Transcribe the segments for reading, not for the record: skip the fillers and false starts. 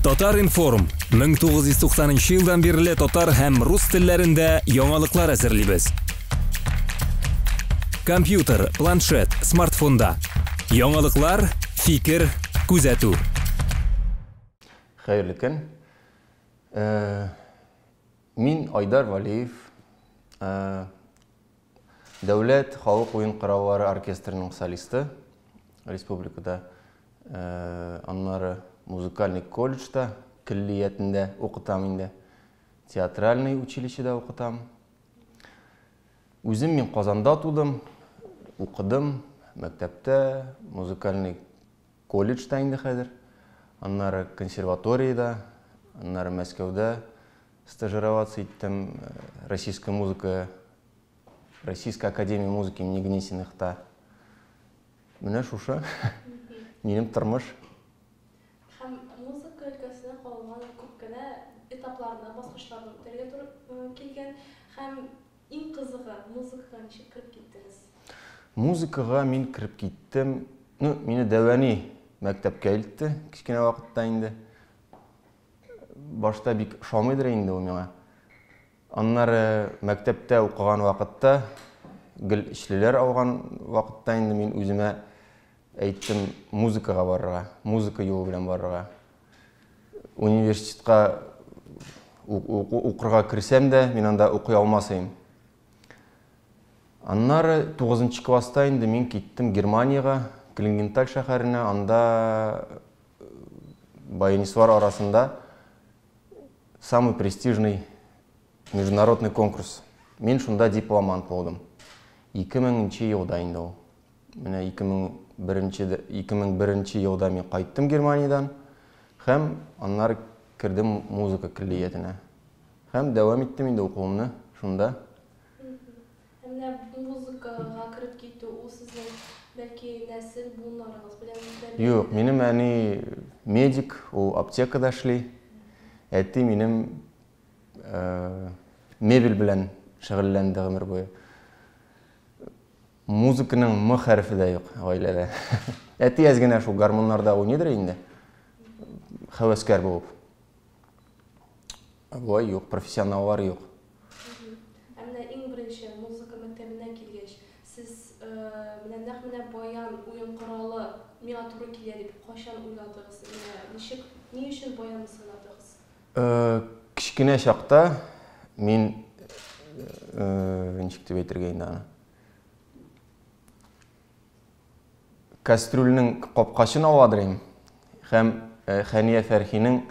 Татар-информ, 1990 нчы елдан бирле татар һәм рус телләрендә яңалыклар әзерлибез. Компьютер, планшет, смартфонда. Яңалыклар, фикер, күзәтү. Хәерле көн. Мин Айдар Валиев, Дәүләт халык уен кораллары оркестрының солисты республикада. Аннары музыкальный колледжда, көллиятендә укытам инде. Театральный училищеда укытам. Үзем мин Казанда тудым, укыдым мәктәптә, музыкальный колледжда инде хәзер. Аннары консерваториядә, аннары Мәскәүдә стажироваться иттем. Российская музыка, Российская академия музыки имени Гнесиныхта. Менә шушы минем тормыш. Һәм музыка өлкәсенә кагылган күп кенә этапларны, баскычларны үтәргә туры килгән. Һәм иң кызыгы, музыкага ничек кереп киттегез? Музыкага мин кереп киттем. Ну, мине дәү әни мәктәпкә илтте, кечкенә вакытта инде. Башта бик ошамыйдыр инде ул миңа. Аннары мәктәптә укыган вакытта, гел өчлеләр алган вакытта инде мин үземә әйттем музыкага барырга, музыка юлы белән барырга. Университетка укырга керсәм дә, мин анда укый алмас идем. Аннары 9 класста инде мин киттем Германиягә, Клингенталь шәһәренә, анда баянистлар арасында самый престижный международный конкурс. Мин шунда дипломант булдым. 2000 нче елда инде ул. Менә 2001 2001 елда мин кайттым Германиядән һәм аннары кердем музыка көллиятенә. Һәм дәвам иттем инде укуымны шунда. Ә менә музыкага кереп китү, ул сезнең, бәлки, нәсел буыннарыгыз белән дә бәйледер? Юк, минем әни медик, ул аптекада эшли. Әти минем мебель белән шөгыльләнде гомер буе. Музыканың М хәрефе дә юк гаиләдә. Әти әз генә шул гармуннарда уйныйдыр инде, һәвәскәр булып. Ә болай юк, профессионаллар юк. Ә менә иң беренче музыка мәктәбенә килгәч, сез менә нәкъ менә баян уен коралы миңа туры килә дип кайчан уйладыгыз? Менә ничек, ни өчен баянны сайладыгыз? Кечкенә чакта мин, ничек дип әйтергә инде аны? Кастрюльнең капкачын аладыр идем һәм Хәния Фәрхинең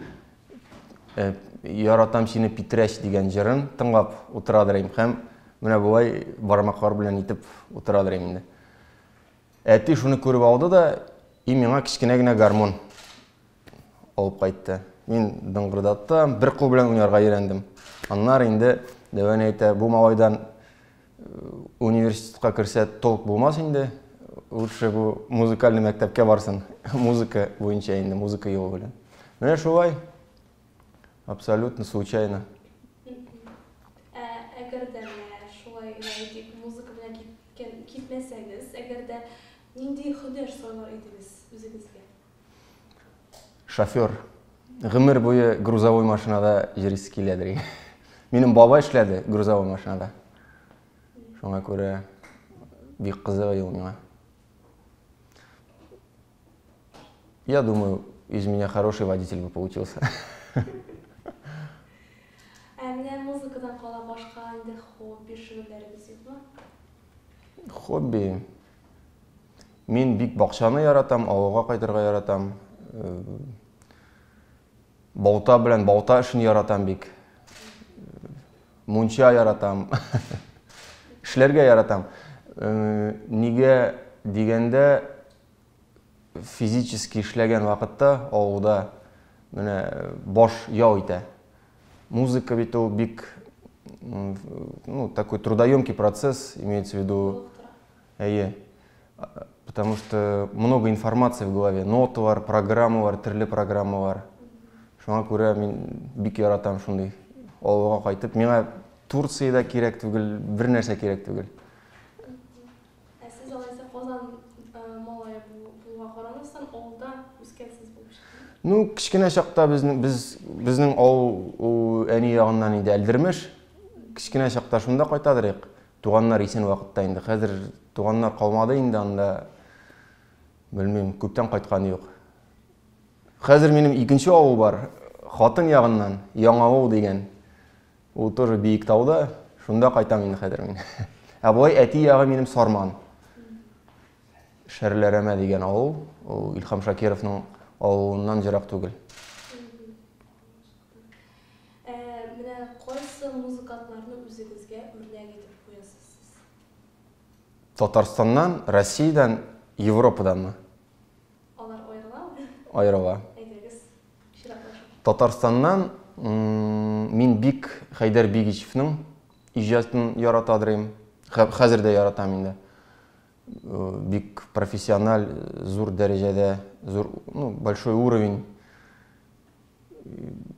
Яратам сине, Питрәч дигән җырын тыңлап утырадыр идем һәм менә болай бармаклар белән итеп утырадыр идем инде. Әти шуны күреп алды да и миңа кечкенә генә гармун алып кайтты. Мин дыңгырдаттым, бер кул белән уйнарга өйрәндем. Аннары инде дәү әни әйтә, бу малайдан университетка керсә толк булмас инде. Лучше бу музыкальный мәктәпкә барсын. Музыка буенча инде, музыка юлы белән. Менә шулай. Абсолютно случайно. Ә әгәр дә менә шулай гына әйтик, музыка белән киткән, китмәсәгез, әгәр дә нинди һөнәр сайлар идегез үзегезгә? Шофер. Гомер буе грузовой машинада йөрисе киләдер. Минем бабай эшләде грузовой машинада. Шуңа күрә бик кызык ул миңа. Я думаю, из меня хороший водитель бы получился. Ә менә музыкадан кала башка инде хобби, шөгыльләрегез юкмы? Хобби. Мин бик бакчаны яратам, авылга кайтырга яратам. Балта белән балта эшен яратам бик. Мунча яратам. Эшләргә яратам. Нигә дигәндә, физически эшләгән вакытта авылда менә баш ял итә. Музыка бит ул бик, ну, такой трудоемкий процесс, имеется в виду. Әйе. Потому что много информации в голове. Ноталар, программалар, төрле программалар. Шуңа күрә мин бик яратам шундый авылга кайтып. Миңа Турциядә кирәк түгел, бер нәрсә кирәк түгел. Ә сез алайса Казан малае булуга карамастан, авылда үскәнсез булып чыкты. Ну, кечкенә чакта безнең без безнең авыл ул әни ягыннан инде Әлдермеш. Кечкенә чакта шунда кайтадырык. Туганнар исән вакытта инде. Хәзер туганнар калмады инде анда. Белмим, күптән кайткан юк. Хәзер минем икенче авыл бар. Хатын ягыннан Яңавыл дигән. Ул тоже биек тауда. Шунда кайтам инде хәзер мин. Ә болай әти ягы минем Сарман. Шәрләрәмә дигән авыл, ул Илһам Шакировның авылыннан ерак түгел. Ә менә кайсы музыкантларны үзегезгә үрнәк итеп куясыз сез? Татарстаннан, Россиядән, Европаданмы? Алар аерыламы? Аерыла. Әйдәгез, чиратлашып. Татарстаннан мин бик Хәйдәр Бигичевның иҗатын яратадыр идем. Хәзер дә яратам инде. Бик профессиональ, зур дәрәҗәдә, зур, ну, большой уровень.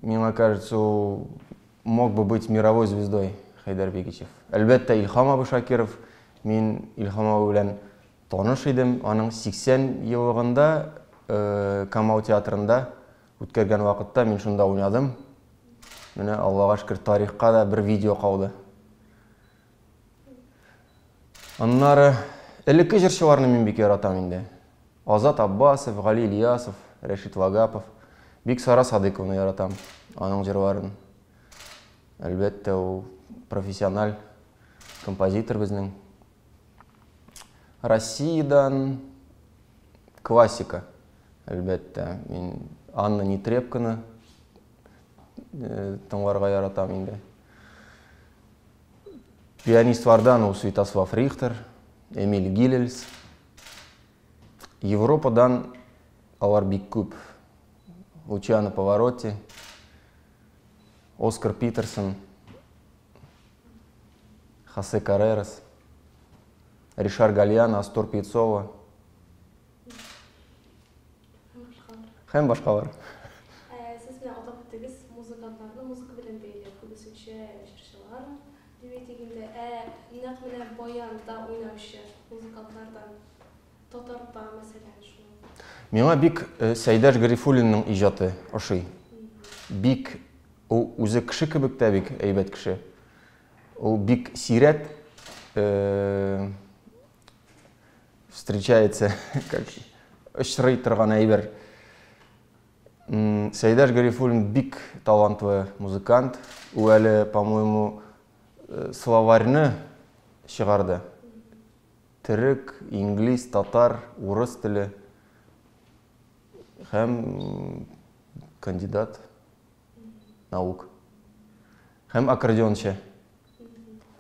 Миңа кажется, ул мог бы быть мировой звездой Хәйдәр Бигичев. Әлбәттә, Илһам абый Шакиров. Мин Илһам абый белән таныш идем. Аның 80 еллыгында Камал театрында үткәргән вакытта мин шунда уйнадым. Менә Аллага шөкер, тарихка да бер видео калды. Аннары элекке җырчыларны мин бик яратам инде. Азат Аббасов, Гали Ильясов, Рәшит Вагапов. Бик Сара Садыковны яратам, аның җырларын. Әлбәттә, ул профессиональ композитор безнең. Россиядән классика, әлбәттә. Мин Анна Нетребконы тыңларга яратам инде. Пианистлардан ул Святослав Рихтер, Эмиль Гилельс. Европадан алар бик күп. Лучано Паваротти, Оскар Питерсон, Хосе Каррерас, Ришар Гальяно, Астор Пьяццолла. Һәм башкалар. Ә, сез менә атап үттегез, музыкантларны музыка белән бәйле, күбесенчә җырчылар дип әйтик инде. Ә нәкъ менә баянда уйнаучы музыкантлардан, татарда, мәсәлән, шул. Миңа бик Сәйдәш Гарифуллинның иҗаты ошый. Бик ул үзе кеше кебек тә бик әйбәт кеше. Ул бик сирәк встречается, как очрый торган әйбер. Сәйдәш Гарифуллин бик талантлы музыкант. Ул әле, по-моему, словарьны чыгарды. Төрек, инглиз, татар, урыс теле һәм кандидат наук. Һәм аккордеончы.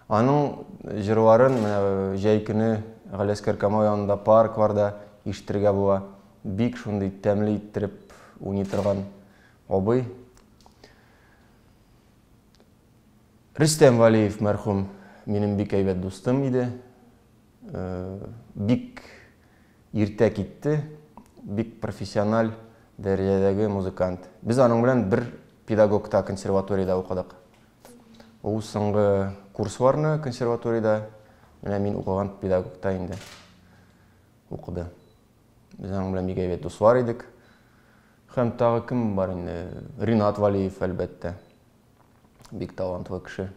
Аның җырларын менә җәй көне Галиәскәр Камал янында паркларда ишетергә була. Бик шундый тәмле иттереп уйный торган абый. Рөстәм Валиев мәрхүм минем бик әйбәт дустым иде. Бик иртә китте, бик профессиональ дәрәҗәдәге музыкант. Без аның белән бер педагогта консерваториядә укыдык. Ул соңгы курсларны консерваториядә, менә мин укыган педагогта инде укыды. Без аның белән бик әйбәт дуслар идек. Һәм тагы кем бар инде? Ринат Валиев, әлбәттә. Бик талантлы кеше.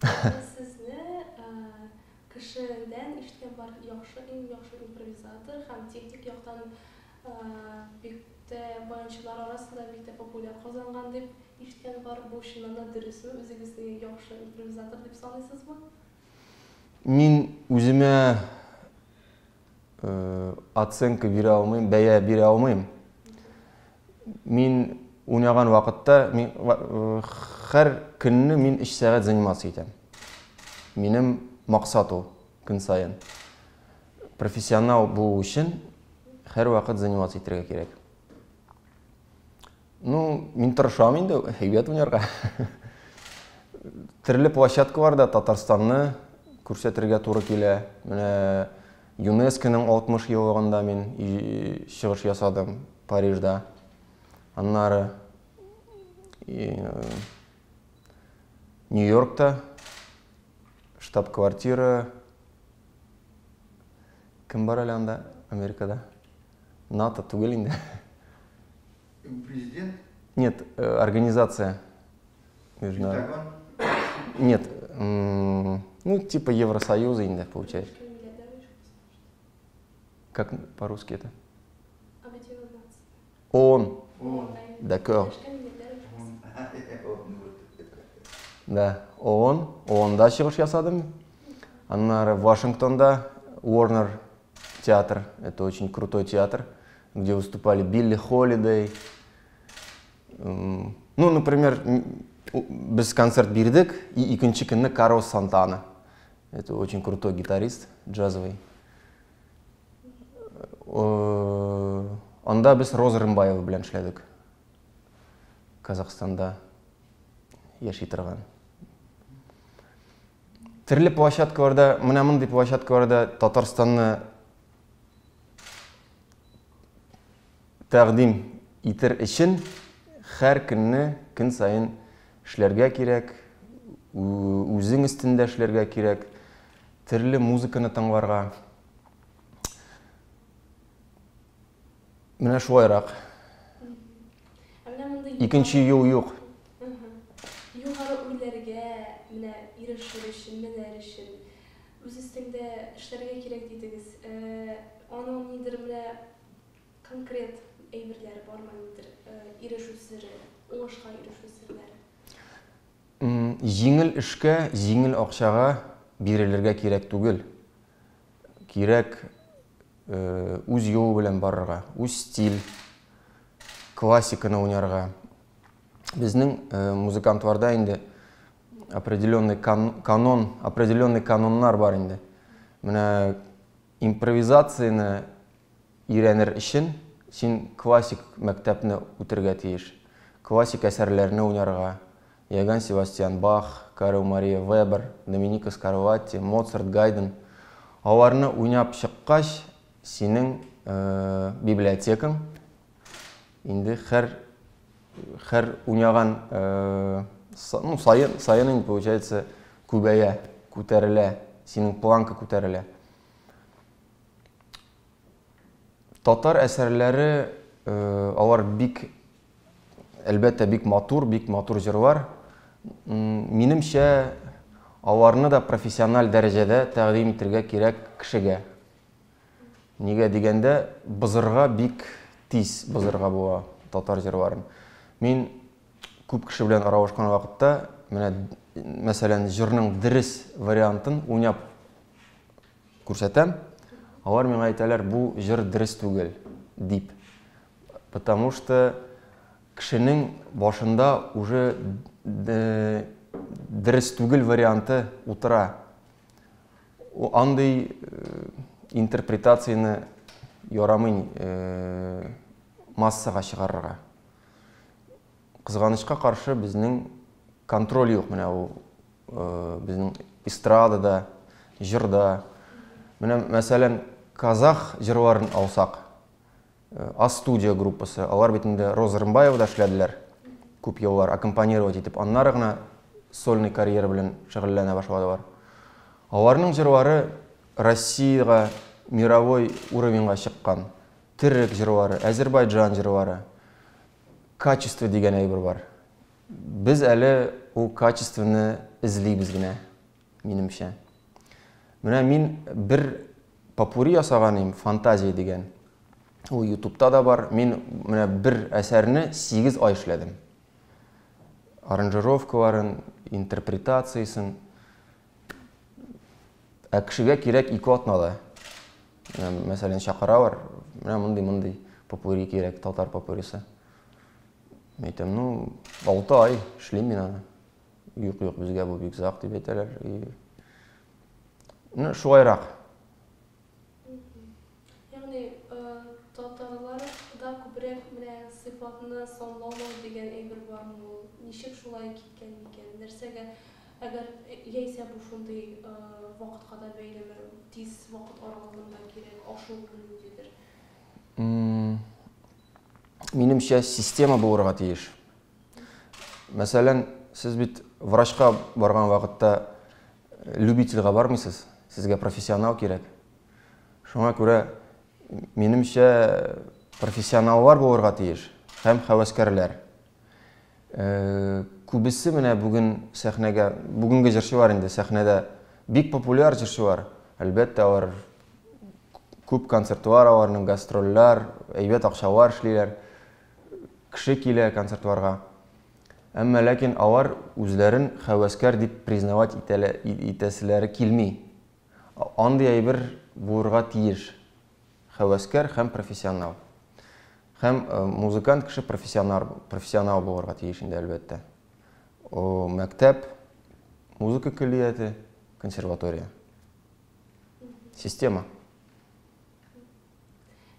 Сезне кешедән ишеткән бар яхшы, иң яхшы импровизатор һәм техник яктан бик тә баянчылар арасында бик тә популяр казанган дип ишеткән бар. Бу чыннан да дөресме? Үзегезне яхшы импровизатор дип саныйсызмы? Мин үземә оценка бирә алмыйм, бәя бирә алмыйм. Мин уйнаган вакытта мин һәр көнне мин 3 сәгать заниматься итәм. Минем максат ул көн саен. Профессионал булу өчен һәрвакыт заниматься итәргә кирәк. Ну, мин тырышам инде әйбәт уйнарга. Төрле площадкаларда Татарстанны күрсәтергә туры килә. Менә ЮНЕСКОның 60 еллыгында мин чыгыш ясадым Парижда. Аннары Нью-Йоркта штаб-квартира кем бар әле анда Америкада? НАТО түгел инде. Президент? Нет, организация. Пентагон? Нет, ну типа Евросоюза инде, получается. Как по-русски это? ООН. D'accord. Да, ООН. ООНда чыгыш ясадым. Аннары Вашингтонда Warner театр. Это очень крутой театр, где выступали Билли Холидей. Ну, например, без концерт бирдек, и икенче көнне Карлос Сантана. Это очень крутой гитарист, джазовый. Анда без Роза Рымбаева белән эшләдек. Казахстанда яши торган. Төрле площадкаларда, менә мондый площадкаларда Татарстанны тәкъдим итер өчен һәр көнне, көн саен эшләргә кирәк, үзең өстендә эшләргә кирәк, төрле музыканы тыңларга. Менә шулайрак. Икенче юл юк. Югары үрләргә, менә ирешер өчен, менәр өчен үз өстеңдә эшләргә кирәк дидегез. Аның нидер менә конкрет әйберләре бармы, нидер ирешү сере, уңышка ирешү серләре? Җиңел эшкә, җиңел акчага бирелергә кирәк түгел. Кирәк үз юлы белән барырга, үз стиль, классиканы уйнарга. Безнең музыкантларда инде определенный канон, определенный каноннар бар инде. Менә импровизацияне өйрәнер өчен син классик мәктәпне үтергә тиеш. Классик әсәрләрне уйнарга. Иоганн Себастьян Бах, Карл Мария Вебер, Доминико Скарлатти, Моцарт, Гайден. Аларны уйнап чыккач, синең библиотекаң инде һәр һәр уйнаган ну, саен, саен инде, получается, күбәя, күтәрелә, синең планка күтәрелә. Татар әсәрләре, алар бик, әлбәттә, бик матур, бик матур җырлар. Минемчә, аларны да профессиональ дәрәҗәдә тәкъдим итергә кирәк кешегә. Нигә дигәндә, бозырга бик тиз бозырга була татар җырларын. Мин күп кеше белән аралашкан вакытта, менә, мәсәлән, җырның дөрес вариантын уйнап күрсәтәм, алар миңа әйтәләр, бу җыр дөрес түгел, дип. Потому что кешенең башында уже дөрес түгел варианты утыра. Андый интерпретацияне ярамый массага чыгарырга. Кызганычка каршы, безнең контроль юк менә ул безнең эстрадада, җырда. Менә, мәсәлән, казах җырларын алсак, А-студия группасы, алар бит инде Роза Рымбаевада эшләделәр күп еллар, аккомпанировать итеп, аннары гына сольный карьера белән шөгыльләнә башладылар. Аларның җырлары Россиягә, мировой уровеньга чыккан. Төрек җырлары, Әзербайҗан җырлары. Качество дигән әйбер бар. Без әле ул качествоны эзлибез генә, минемчә. Менә мин бер попурри ясаган идем, Фантазия дигән. Ул YouTube'та да бар. Мин менә бер әсәрне 8 ай эшләдем. Аранжировкаларын, интерпретациясен. Ә кешегә кирәк 2 атнада. Мәсәлән, чакыралар, менә мондый-мондый попурри кирәк, татар попуррисы. Мин әйтәм, ну, 6 ай эшлим мин аны. Юк, юк, безгә бу бик озак дип әйтәләр. Ну, шулайрак. Ягъни, татарларда күбрәк менә сыйфатны санламау дигән әйбер бармы ул? Ничек шулай киткән микән? Нәрсәгә, әгәр яисә бу шундый вакытка да бәйлеме? Тиз вакыт аралыгында кирәк, ашыгу ниндидер? Минемчә, система булырга тиеш. Мәсәлән, сез бит врачка барган вакытта любительгә бармыйсыз, сезгә профессионал кирәк. Шуңа күрә, минемчә, Профессионаллар булырга тиеш һәм һәвәскәрләр. Күбесе менә бүген сәхнәгә, бүгенге җырчылар инде сәхнәдә бик популяр җырчылар. Әлбәттә, алар күп концертлар, аларның гастрольләр, әйбәт акчалар эшлиләр. Кеше килә концертларга. Әмма ләкин алар үзләрен һәвәскәр дип признавать итәселәре килми. Андый әйбер булырга тиеш. Һәвәскәр һәм профессионал. Һәм музыкант кеше профессионал, профессионал булырга тиеш инде, әлбәттә. О, мәктәп, музыка көллияте, консерватория. Система.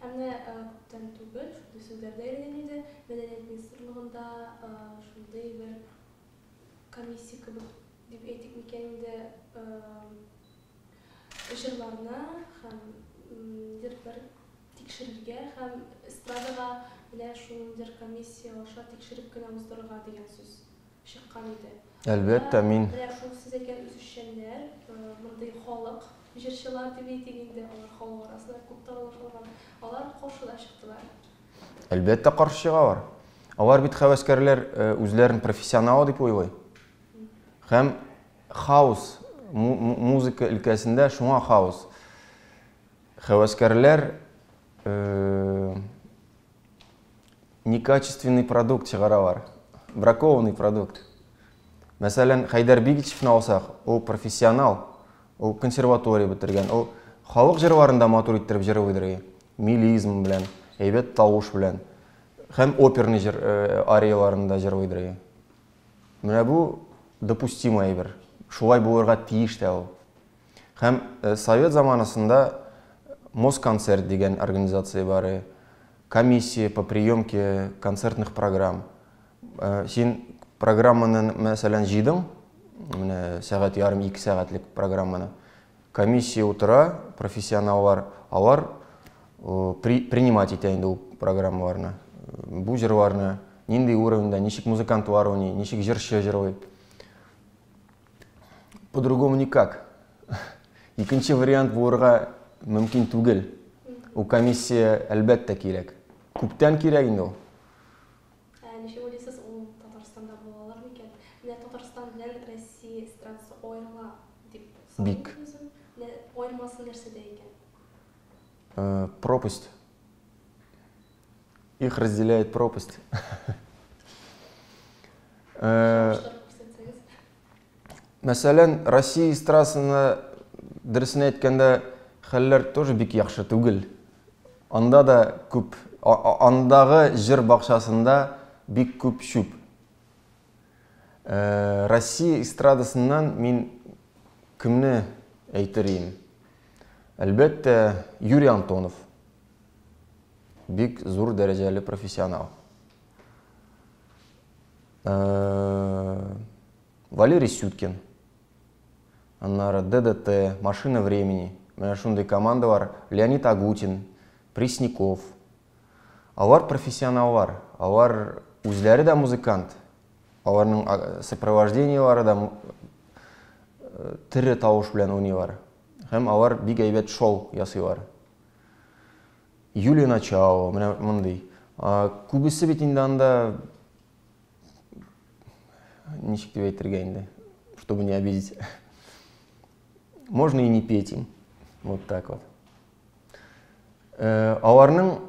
Ә менә күптән түгел шундый сүзләр дә йөргән иде, Мәдәният министрлыгында шундый бер комиссия кебек дип әйтик микән инде, җырларны һәм ниндидер бер тикшерергә һәм эстрадага менә шул ниндидер комиссия аша тикшереп кенә уздырырга дигән сүз чыккан иде. Әлбәттә, мин. Менә шул сез әйткән үзешчәннәр, мондый халык җырчылар дип әйтик инде, алар халык арасында күп таралыш алган, алар каршы да чыктылар. Әлбәттә, каршы чыгалар. Алар бит һәвәскәрләр үзләрен профессионал дип уйлый. Һәм хаос, музыка өлкәсендә шуңа хаос. Һәвәскәрләр некачественный продукт чыгаралар. Бракованный продукт. Мәсәлән, Хәйдәр Бигичевны алсак, ул профессионал, ул консерватория бетергән, ул халык җырларын да матур иттереп җырлыйдыр, мелизм белән, әйбәт тавыш белән. Һәм оперный җыр арияларын да җырлыйдыр. Менә бу допустимый әйбер. Шулай булырга тиеш тә ул. Һәм совет заманасында Москонцерт дигән организация бар, комиссия по приемке концертных программ. Син программаны, мәсәлән, җыйдың, менә сәгать ярым, ике сәгатьлек программаны. Комиссия утыра, профессионаллар, алар принимать итә инде ул программаларны. Бу җырларны нинди уровеньда, ничек музыкантлар уйный, ничек җырчы җырлый. По-другому никак. Икенче вариант булырга мөмкин түгел. Ул комиссия әлбәттә кирәк. Күптән кирәк инде ул. Ә ничек уйлыйсыз, ул Татарстанда була алыр микән? Менә Татарстан белән Россия эстрадасы аерыла дип саныйм Бик. үзем. Менә аермасы нәрсәдә икән? Пропасть. Их разделяет пропасть. Чагыштырып күрсәтсәгез. Мәсәлән, Россия эстрадасында, дөресен әйткәндә, хәлләр тоже бик яхшы түгел. Анда да күп, андагы җыр бакчасында бик күп чүп. Россия эстрадасыннан мин кемне әйтер идем? Әлбәттә, Юрий Антонов. Бик зур дәрәҗәле профессионал. Валерий Сюткин. Аннары ДДТ, Машина времени. Менә шундый командалар. Леонид Агутин, Пресняков. Алар профессионаллар. Алар үзләре дә музыкант. Аларның сопровождениелары да тере тавыш белән уйныйлар. Һәм алар бик әйбәт шоу ясыйлар. Юлия Началова, менә мондый. Күбесе бит инде анда, ничек дип әйтергә инде, чтобы не обидеть. Можно и не петь им. Вот так вот. Аларның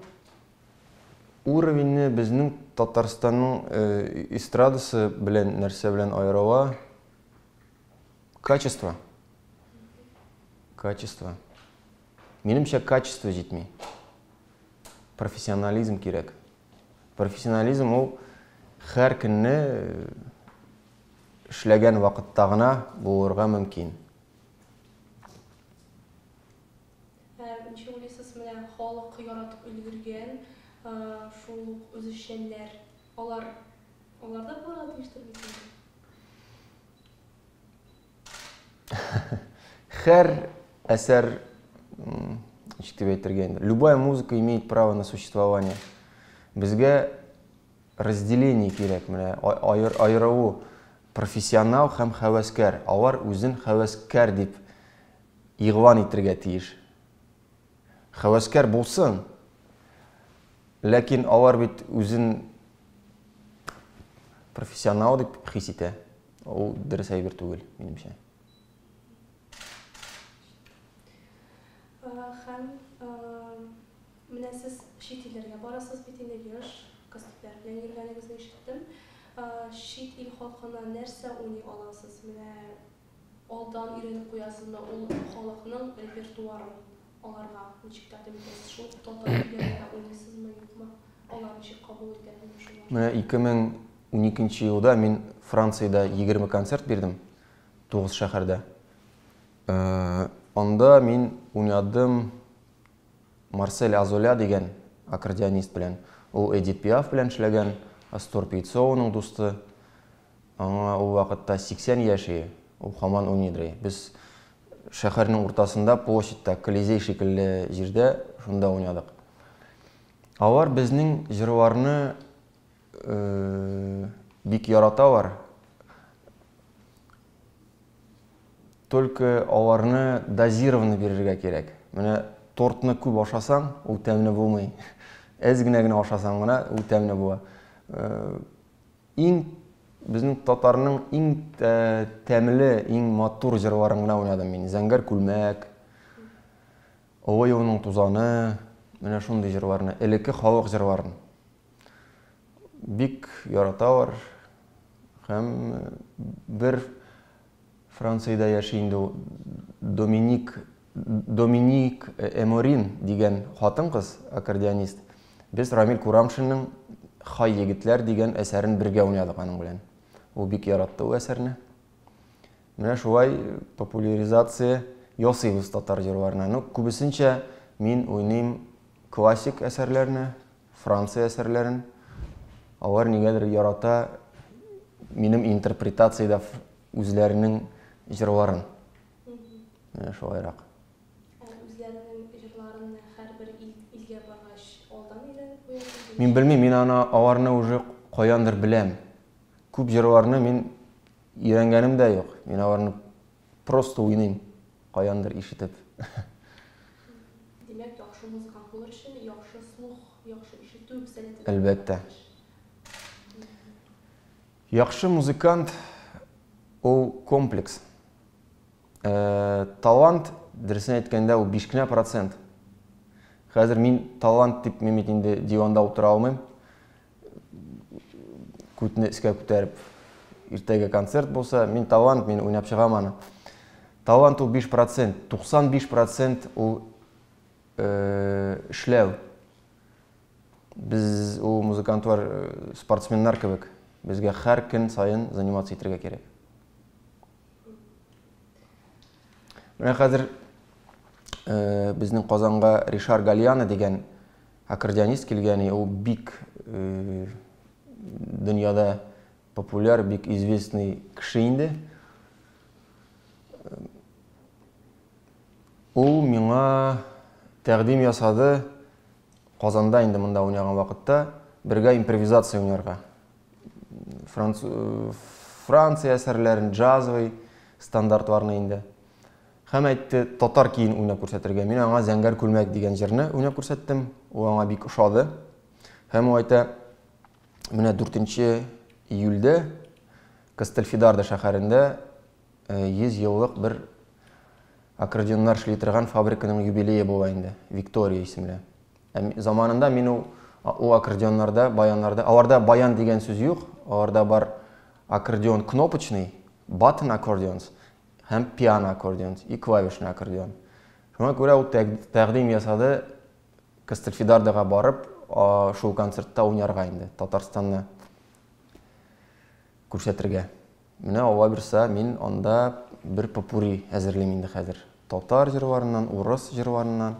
уровеньне безнең Татарстанның эстрадасы белән нәрсә белән аерыла? Качество. Качество. Минемчә, качество җитми. Профессионализм кирәк. Профессионализм ул һәр көнне эшләгән вакытта гына булырга мөмкин. Ничек уйлыйсыз, менә халык яратып өлгергән шул ук үзешчәннәр, алар алар да булырга тиештер бит инде? Һәр әсәр, ничек дип әйтергә инде, любая музыка имеет право на существование. Безгә разделение кирәк, менә аерылу, профессионал һәм һәвәскәр. Алар үзен һәвәскәр дип игълан итергә тиеш. Һәвәскәр булсын, Ләкин алар бит үзен профессионал дип хис итә. Ул дөрес әйбер түгел, минемчә. Һәм менә сез чит илләргә барасыз бит инде, еш гастрольләр белән йөргәнегезне ишеттем. Чит ил халкына нәрсә уйный аласыз? Менә алдан өйрәнеп куясызмы ул халыкның репертуарын аларга ничек тәкъдим итәсез? Шул ук татар көйләрен дә уйныйсызмы, юкмы? Алар ничек кабул итә менә шуларны? Менә 2012 елда мин Франциядә 20 концерт бирдем, 9 шәһәрдә. Анда мин уйнадым Марсель Азоля дигән аккордеонист белән. Ул Эдит Пиаф белән эшләгән, Астор Пьяццолланың дусты. Аңа ул вакытта 80 яшь ие, ул һаман уйныйдыр. Без шәһәрнең уртасында, площадьта, Колизей шикелле җирдә шунда уйнадык. Алар безнең җырларны бик яраталар. Только аларны дозированно бирергә кирәк. Менә тортны күп ашасаң, ул тәмле булмый. Әз генә генә ашасаң гына, ул тәмле була. Иң безнең татарның иң тәмле, иң матур җырларын гына уйнадым мин. Зәңгәр күлмәк, Олы юлның тузаны, менә шундый җырларны, элекке халык җырларын. Бик яраталар. Һәм бер Франциядә яши инде ул Доминик Доминик Эморин дигән хатын-кыз, аккордеонист. Без Рамил Курамшинның Хай егетләр дигән әсәрен бергә уйнадык аның белән. Ул бик яратты ул әсәрне. Менә шулай популяризация ясыйбыз татар җырларына. Ну, күбесенчә мин уйныйм классик әсәрләрне, Франция әсәрләрен. Алар нигәдер ярата минем интерпретациядә үзләренең җырларын. Менә шулайрак. Ә үзләренең җырларын һәрбер ил, илгә баргач алдан өйрәнеп куясыз? Мин белмим, мин аны аларны уже каяндыр беләм. Күп җырларны мин өйрәнгәнем дә юк. Мин аларны просто уйныйм, каяндыр ишетеп. Димәк, яхшы музыкант булыр өчен яхшы слух, яхшы ишетү сәләте дә Әлбәттә. Яхшы музыкант ул комплекс. Э, талант, дөресен әйткәндә, ул 5 кенә процент. Хәзер мин талант дип мин бит инде диванда утыра алмыйм. Күтне өскә күтәреп, иртәгә концерт булса, мин талант, мин уйнап чыгам аны. Талант ул 5 процент, 95 процент ул э, эшләү. Без ул музыкантлар, э, спортсменнар кебек. Безгә һәр көн саен заниматься итәргә кирәк. Менә хәзер э, безнең Казанга Ришар Гальяно дигән аккордеонист килгән, ул бик э, дөньяда популяр, бик известный кеше инде. Ул миңа тәкъдим ясады Казанда инде монда уйнаган вакытта бергә импровизация уйнарга. Франция әсәрләрен, джазовый стандартларны инде. Һәм әйтте, татар киен уйнап күрсәтергә. Мин аңа Зәңгәр күлмәк дигән җырны уйнап күрсәттем. Ул аңа бик ошады. Һәм ул әйтә, менә 4 июльдә Кастельфидарда шәһәрендә 100 еллык бер аккордеоннар эшли торган фабриканың юбилее була инде, Виктория исемле. Ә заманында мин ул ул аккордеоннарда, баяннарда, аларда баян дигән сүз юк, аларда бар аккордеон кнопочный, button accordions һәм пиано аккордеонс и клавишный аккордеон. Шуңа күрә ул тәкъдим ясады Кастельфидардага барып, шул концертта уйнарга инде, Татарстанны күрсәтергә. Менә Алла бирса, мин анда бер попури әзерлим инде хәзер. Татар җырларыннан, урыс җырларыннан.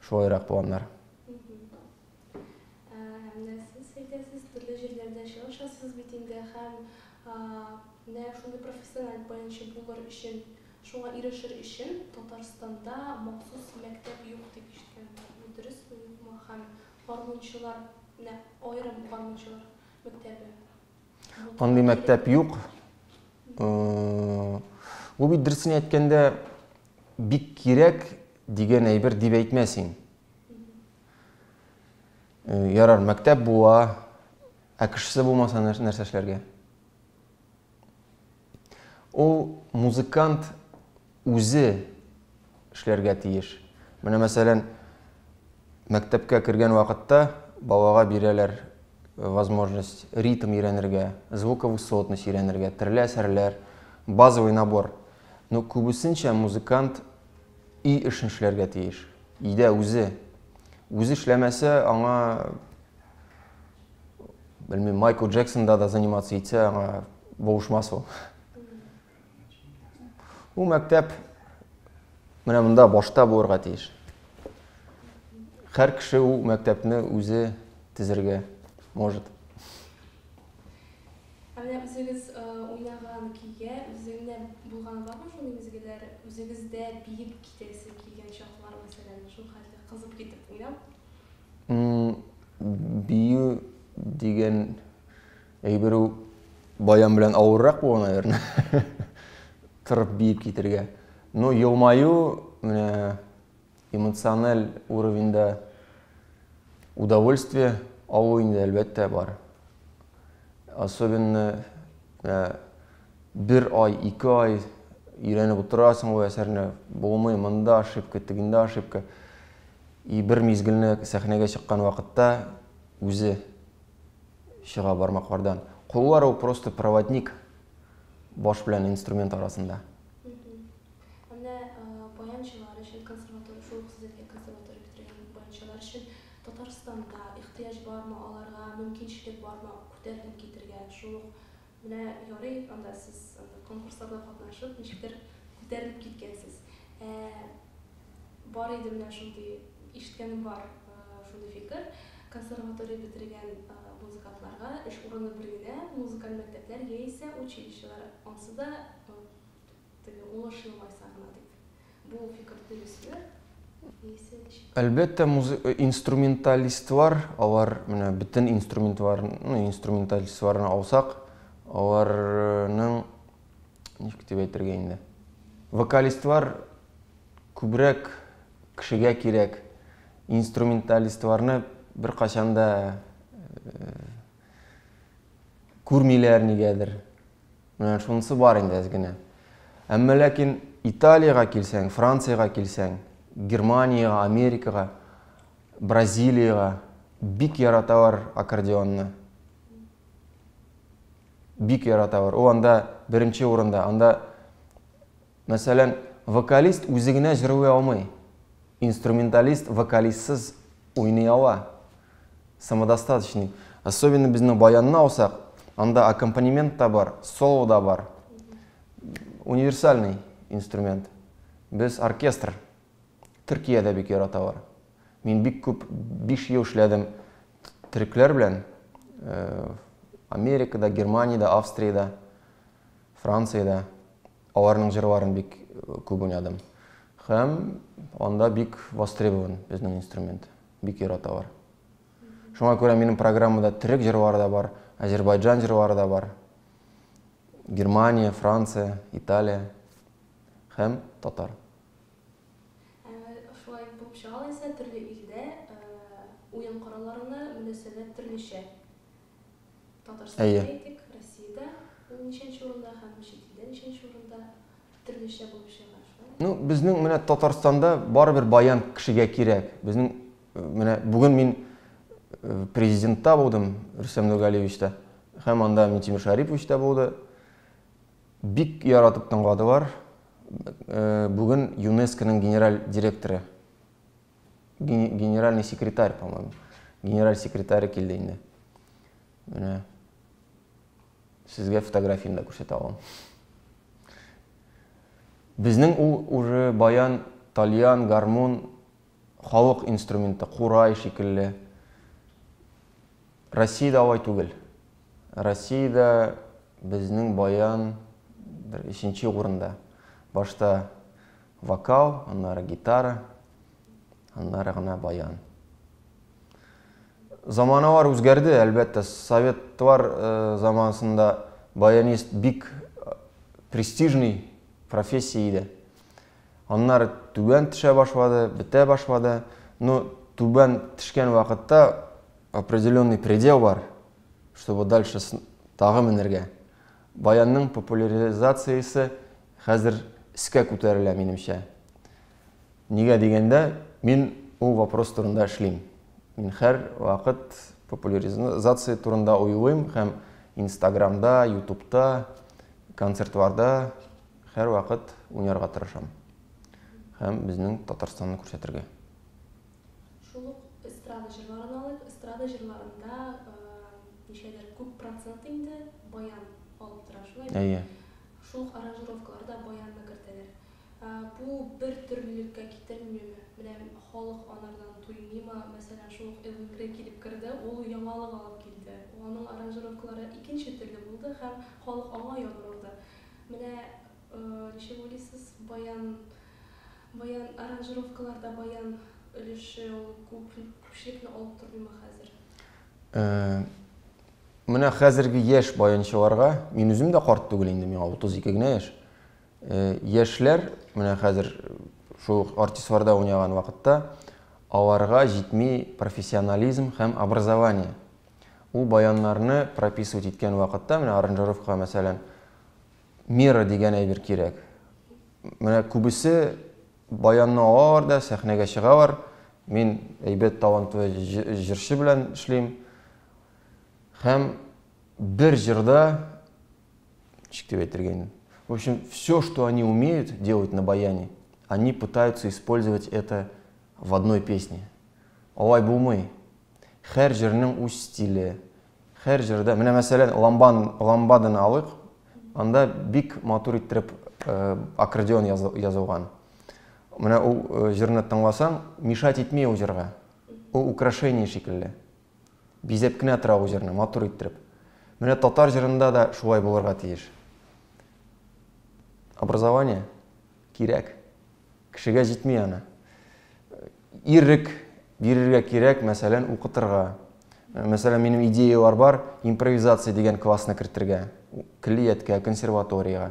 Шулайрак планнар. Менә сез әйтәсез, төрле җирләрдә чыгыш ясыйсыз бит инде һәм менә шундый профессиональ баянчы булыр өчен, шуңа ирешер өчен Татарстанда махсус мәктәп юк дип ишеткәнем бар. Бу дөресме, юкмы? Һәм гармунчылар, менә аерым гармунчылар мәктәбе. Андый мәктәп юк. Бу бит дөресен әйткәндә бик кирәк дигән әйбер дип әйтмәс идем. Ярар, мәктәп була, ә кешесе булмаса нәрсә эшләргә? Ул музыкант үзе эшләргә тиеш. Менә мәсәлән, мәктәпкә кергән вакытта балага бирәләр возможность ритм өйрәнергә, звуковысотность өйрәнергә, төрле әсәрләр, базовый набор. Но күбесенчә музыкант өй эшен эшләргә тиеш. Өйдә үзе. Үзе эшләмәсә, аңа белмим, Майкл Джексонда да заниматься итсә, аңа булышмас ул. Ул мәктәп менә монда башта булырга тиеш. Һәр кеше ул мәктәпне үзе төзергә может. Ә менә үзегез уйнаган көйгә үзегеңдә булганы бармы шундый мизгелләр? Үзегездә биеп китәсе килгән чаклар, мәсәлән, шул хәтле кызып китеп уйнап? Бию дигән әйбер ул баян белән авыррак була, наверное. Торып биеп китергә. Но елмаю, менә эмоциональ уровеньда удовольствие алу инде әлбәттә бар. Особенно бер ай, ике ай өйрәнеп утырасың ул әсәрне, булмый, монда ошибка, тегендә ошибка. И бер мизгелне сәхнәгә чыккан вакытта үзе чыга бармаклардан. Куллар ул просто проводник баш белән инструмент арасында. Ә менә баянчылар өчен консерватория, шул ук сез әйткән консерватория бетергән баянчылар өчен Татарстанда ихтыяҗ бармы аларга, мөмкинчелек бармы күтәрелеп китергә? Шул ук менә ярый анда сез конкурсларда катнашып, ничектер күтәрелеп киткәнсез. Ә бар иде менә шундый, ишеткәнем бар шундый фикер, консерватория бетергән музыкантларга эш урыны бер генә, музыкаль мәктәпләр яисә училищелар. Ансы да теге уңыш елмайса гына дип. Бу фикер дөресме? Яисә ничек? Әлбәттә, инструменталистлар, алар менә бөтен инструментлар, ну, инструменталистларны алсак, аларның ничек дип әйтергә инде? Вокалистлар күбрәк кешегә кирәк. Инструменталистларны беркайчан да күрмиләр нигәдер. Менә шунысы бар инде әз генә. Әмма ләкин Италиягә килсәң, Франциягә килсәң, Германиягә, Америкага, Бразилиягә бик яраталар аккордеонны. Бик яраталар. Ул анда беренче урында. Анда, мәсәлән, вокалист үзе генә җырлый алмый. Инструменталист вокалистсыз уйный ала. Самодостаточный. Особенно безнең баянны алсак, анда аккомпанемент та бар, соло да бар. Универсальный инструмент. Без оркестр. Төркиядә бик яраталар. Мин бик күп 5 ел эшләдем төрекләр белән. Америкада, Германиядә, Австриядә, Франциядә. Аларның җырларын бик күп уйнадым. Һәм анда бик востребован безнең инструмент. Бик яраталар. Шуңа күрә минем программада төрек җырлары да бар, азербайджан җырлары да бар. Германия, Франция, Италия һәм татар. Шулай булып чыга алайса, төрле илдә уен коралларына мөнәсәбәт төрлечә. Татарстанда әйтик, Россиядә ул ничәнче урында һәм чит илдә ничәнче урында төрлечә булып чыга, шулай? Ну, безнең менә Татарстанда барыбер баян кешегә кирәк. Безнең менә бүген мин президентта булдым, Рөстәм Нургалиевичта, һәм анда Минтимер Шарипович та булды. Бик яратып тыңладылар. Бүген ЮНЕСКОның генераль директоры, генеральный секретарь, по-моему, генераль секретаре килде инде. Менә сезгә фотографияне дә күрсәтә алам. Безнең ул уже баян, тальян, гармун, халык инструменты, курай шикелле. Россиядә алай түгел. Россиядә безнең баян бер өченче урында. Башта вокал, аннары гитара, аннары гына баян. Заманалар үзгәрде, әлбәттә. Советлар заманасында баянист бик престижный профессия иде. Аннары түбән төшә башлады, бетә башлады. Но түбән төшкән вакытта определенный предел бар, чтобы дальше тагы менергә. Баянның популяризациясе хәзер өскә күтәрелә, минемчә. Нигә дигәндә, мин ул вопрос турында эшлим. Мин һәр вакыт популяризация турында уйлыйм һәм Инстаграмда, Ютубта, концертларда һәр вакыт уйнарга тырышам. Һәм безнең Татарстанны күрсәтергә. Шул ук эстрада җырларын алыйк. Эстрада җырларында ничәдер күп процент инде баян алып тора, шулай бит? Әйе. Шул ук аранжировкаларда баянны кертәләр. Бу бер төрлелеккә китермиме? Менә халык анардан туймыймы? Мәсәлән, шул ук Элвин Грей килеп керде, ул яңалык алып килде. Аның аранжировкалары икенче төрле булды һәм халык аңа ябырылды. Менә ничек уйлыйсыз, баян баян аранжировкаларда баян өлеше ул күп күпчелекне алып тормыймы хәзер? Менә хәзерге яшь баянчыларга, мин үзем дә карт түгел инде, миңа 32 генә яшь. Яшьләр менә хәзер шул ук артистларда уйнаган вакытта аларга җитми профессионализм һәм образование. Ул баяннарны прописывать иткән вакытта, менә аранжировкага мәсәлән, мера дигән әйбер кирәк. Менә күбесе баянны алалар да сәхнәгә чыгалар. Мин әйбәт талантлы җырчы белән эшлим. Һәм бер җырда, ничек дип әйтергә инде? В общем, все, что они умеют делать на баяне, они пытаются использовать это в одной песне. Алай булмый. Һәр җырның үз стиле. Һәр җырда, менә мәсәлән, ламбан, ламбаданы алыйк. Анда бик матур иттереп аккордеон язылган. Менә ул җырны тыңласаң, мешать итми ул җырга. Ул украшение шикелле. Бизәп кенә тора ул җырны, матур иттереп. Менә татар җырында да шулай булырга тиеш. Образование кирәк. Кешегә җитми аны. Ирек бирергә кирәк, мәсәлән, укытырга. Мәсәлән, минем идеялар бар, импровизация дигән классны кертергә, көллияткә, консерваториягә.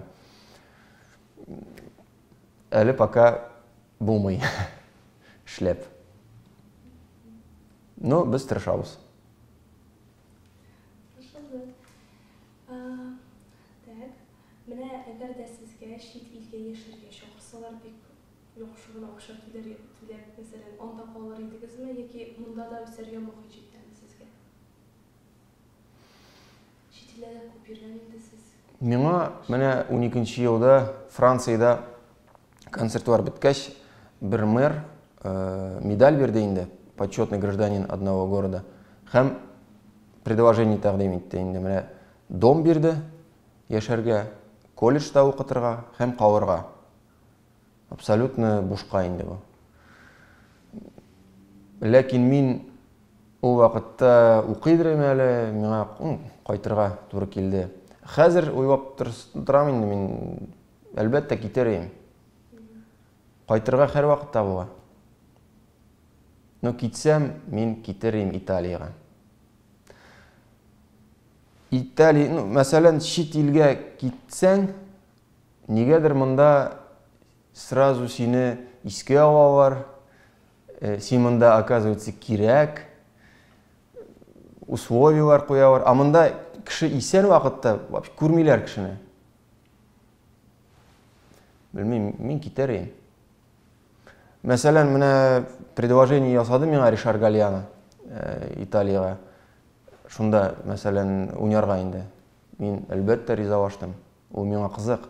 Әле пока булмый эшләп. Но без тырышабыз. Тырышабыз. Так, менә әгәр дә сезгә чит илгә яшәргә чакырсалар, бик яхшы гына акча түләр, түләп, мәсәлән, анда калыр идегезме яки монда да үсәргә мохит җитәме сезгә? Чит илдә дә күп йөргән инде сез. Миңа менә 12 елда Франциядә концертлар беткәч, бер мэр медаль бирде инде, почетный гражданин одного города. Һәм предложение тәкъдим итте инде. Менә дом бирде яшәргә, колледжда укытырга һәм калырга. Абсолютно бушка инде бу. Ләкин мин ул вакытта укый идем әле, миңа кайтырга туры килде. Хәзер уйлап торам инде мин, әлбәттә, китәр идем. Кайтырга һәрвакытта була. Но китсәм, мин китер идем Италиягә. Италия, ну, мәсәлән, чит илгә китсәң, нигәдер монда сразу сине искә алалар, син монда, оказывается, кирәк, условияләр куялар. Ә монда кеше исән вакытта вообще күрмиләр кешене. Белмим, мин китәр идем. Мәсәлән, менә предложение ясады миңа Ришар Гальяно, Италиягә. Шунда, мәсәлән, уйнарга инде. Мин, әлбәттә, ризалаштым. Ул миңа кызык.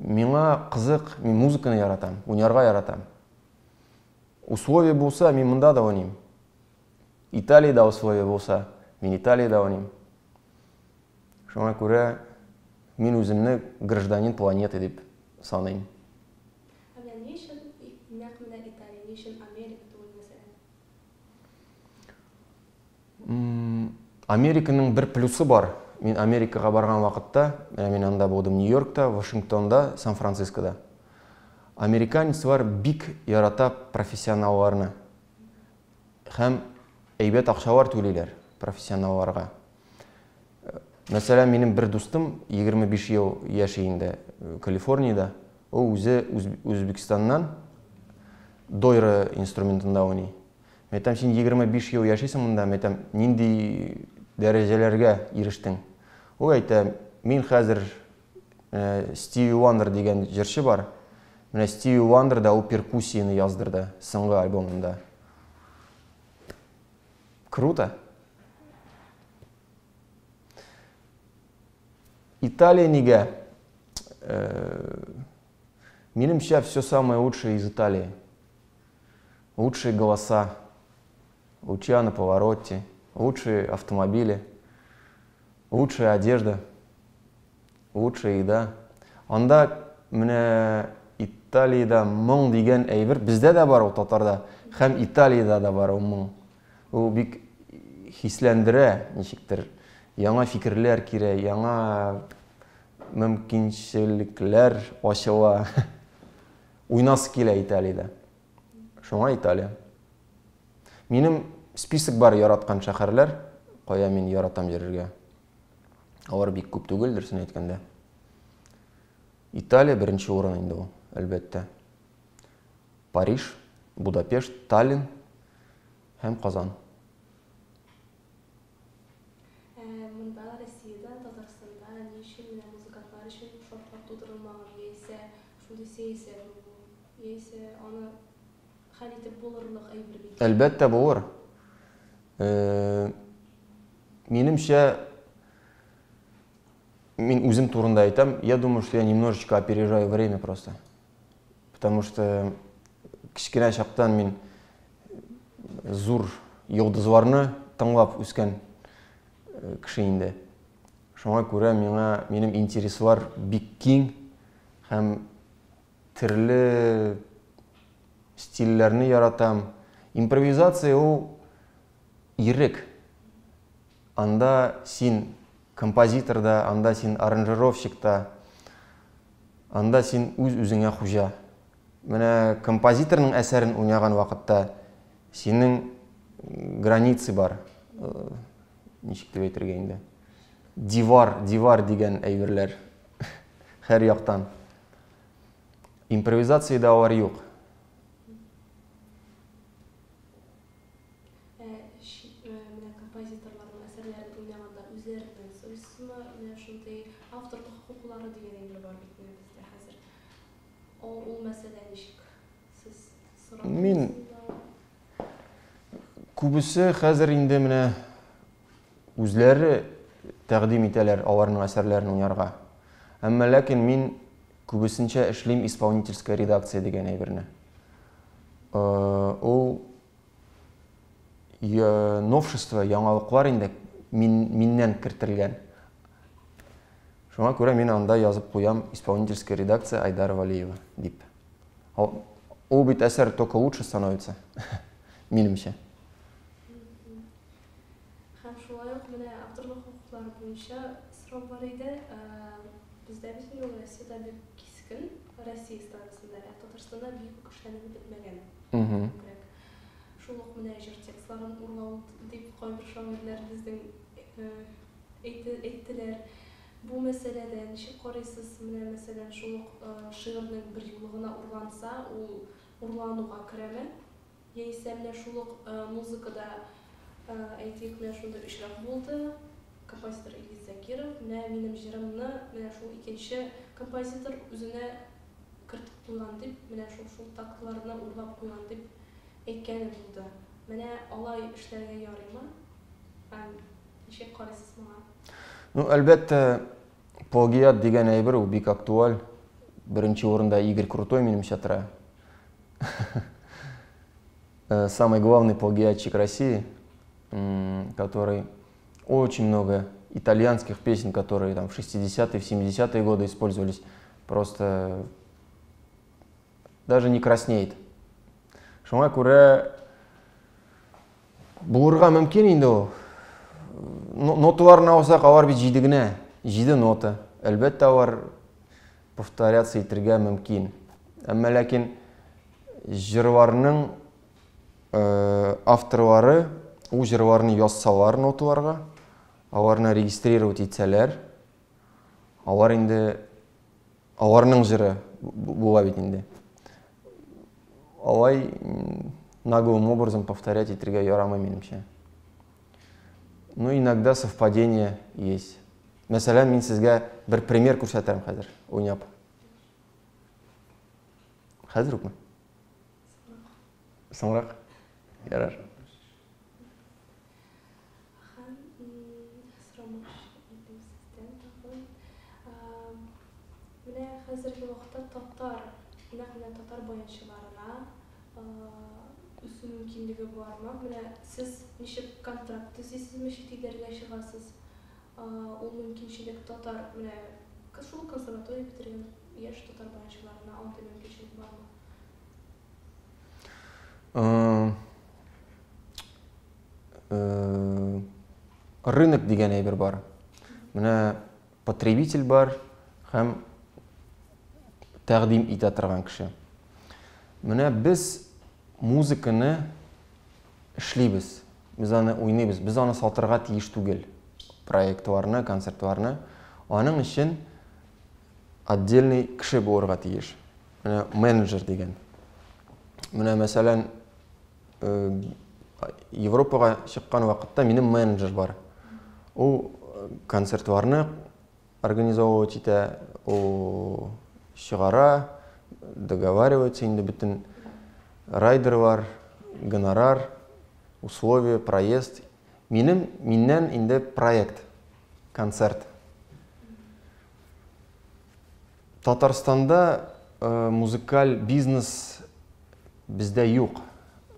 Миңа кызык, мин музыканы яратам, уйнарга яратам. Условие булса, мин монда да уйныйм. Италиядә условие булса, мин Италиядә уйныйм. Шуңа күрә мин үземне гражданин планеты дип саныйм. Ә менә ни өчен нәкъ менә Италия, ни өчен Америка түгел, мәсәлән? Американың бер плюсы бар. Мин Америкага барган вакытта, менә мин анда булдым Нью-Йоркта, Вашингтонда, Сан-Францискода. Американецлар бик ярата профессионалларны. Һәм әйбәт акчалар түлиләр профессионалларга. Мәсәлән, минем бер дустым 25 ел яши инде Калифорниядә. Ул үзе Үзбекстаннан дойра инструментында уйный. Мин әйтәм, син 25 ел яшисең монда, мин әйтәм, нинди дәрәҗәләргә ирештең? Ул әйтә, мин хәзер Стиви Уандер дигән җырчы бар. Менә Стиви Уандер да ул перкуссияне яздырды соңгы альбомында. Круто. Италия нигә? Минемчә, все самое лучшее из Италии. Лучшие голоса, Лучиано Паваротти, лучшие автомобили, лучшая одежда, лучшая еда. Анда менә Италиядә моң дигән әйбер бездә дә бар ул татарда һәм Италиядә дә бар ул моң. Ул бик хисләндерә ничектер. Яңа фикерләр кирә, яңа мөмкинчелекләр ачыла. Уйнасы килә Италиядә. Шуңа Италия. Минем список бар яраткан шәһәрләр, кая мин яратам йөрергә. Алар бик күп түгел, дөресен әйткәндә. Италия беренче урын инде ул, әлбәттә. Париж, Будапешт, Таллин һәм Казан. Ә монда, Россиядә, Татарстанда ни өчен менә музыкантлар өчен шартлар тудырылмаган, яисә шундый сәясәтме бу, яисә аны хәл итеп булырлык әйбер микән? Әлбәттә, булыр. Минемчә, мин үзем турында әйтәм, я думаю, что я немножечко опережаю время просто. Потому что кечкенә чактан мин зур йолдызларны тыңлап үскән кеше инде. Шуңа күрә миңа минем интереслар бик киң һәм төрле стильләрне яратам. Импровизация ул ирек. Анда син композитор да, анда син аранжировщик та, анда син үз-үзеңә хуҗа. Менә композиторның әсәрен уйнаган вакытта синең границы бар. Ничек дип әйтергә инде? Дивар, дивар дигән әйберләр һәр яктан. Импровизациядә алар юк. Ә менә композиторларның әсәрләрен уйнаганда үзләреннән сорыйсызмы? Менә шундый авторлык хокуклары дигән әйбер бар бит менә бездә хәзер. Ул, ул мәсьәлә ничек? Сез сорап Мин күбесе хәзер инде менә үзләре тәкъдим итәләр аларның әсәрләрен уйнарга. Әмма ләкин мин күбесенчә эшлим исполнительская редакция дигән әйберне. Ул новшество, яңалыклар инде мин, миннән кертелгән. Шуңа күрә мин анда язып куям исполнительская редакция Айдар Валиева дип. Ул бит әсәр только лучше становится, минемчә. Һәм шулай ук менә авторлык хокуклары буенча сорау бар иде. Бездә бит инде ул Россиядә бик кискен, Россия эстрадасында, ә Татарстанда бик үк эшләнеп бетмәгән. Күбрәк. Шул ук менә җыр текстларын урлау дип кайбер шагыйрьләр безнең әйттеләр. Бу мәсьәләдә ничек карыйсыз? Менә, мәсәлән, шул ук шигырьнең бер юлы гына урланса, ул урлануга керәме? Яисә менә шул ук музыкада, әйтик, менә шундый очрак булды, композитор Илгиз Закиров, менә минем җырымны менә шул икенче композитор үзенә кертеп куйган дип, менә шул шул тактларны урлап куйган дип әйткәне булды. Менә алай эшләргә ярыймы? Һәм ничек карыйсыз моңа? Ну, әлбәттә, плагиат дигән әйбер ул бик актуаль. Беренче урында Игорь Крутой, минемчә, тора. Самый главный плагиатчик России, который очень много итальянских песен, которые там в 60-е, в 70-е годы использовались, просто даже не краснеет. Шуңа күрә булырга мөмкин инде ул. Ноталарны алсак, алар бит җиде генә, җиде нота. Әлбәттә, алар повторяться итергә мөмкин. Әмма ләкин җырларның авторлары ул җырларны язсалар ноталарга, аларны регистрировать итсәләр, алар инде аларның җыры була бит инде. Алай наглым образом повторять итергә ярамый, минемчә. Ну, иногда совпадение есть. Мәсәлән, мин сезгә бер пример күрсәтәм хәзер, уйнап. Хәзер үкме? Соңрак. Ярар. Һәм сорамакчы идем сездән тагын. Менә хәзерге вакытта татар, нәкъ менә татар баянчыларына үсү мөмкинлеге бармы? Менә сез ничек контракт төзисезме, чит илләргә чыгасыз? Ул мөмкинчелек татар, менә шул консерватория бетергән яшь татар баянчыларына андый мөмкинчелек бармы? Рынок дигән әйбер бар. Менә потребитель бар һәм тәкъдим итә торган кеше. Менә без музыканы эшлибез, без аны уйныйбыз, без аны сатырга тиеш түгел. Проектларны, концертларны. Аның өчен отдельный кеше булырга тиеш. Менә менеджер дигән. Менә мәсәлән, Европага чыккан вакытта минем менеджер бар. Ул концертларны организовывать итә, ул чыгара, договаривается инде бөтен райдерлар, гонорар, условия, проезд. Минем, миннән инде проект, концерт. Татарстанда музыкаль бизнес бездә юк.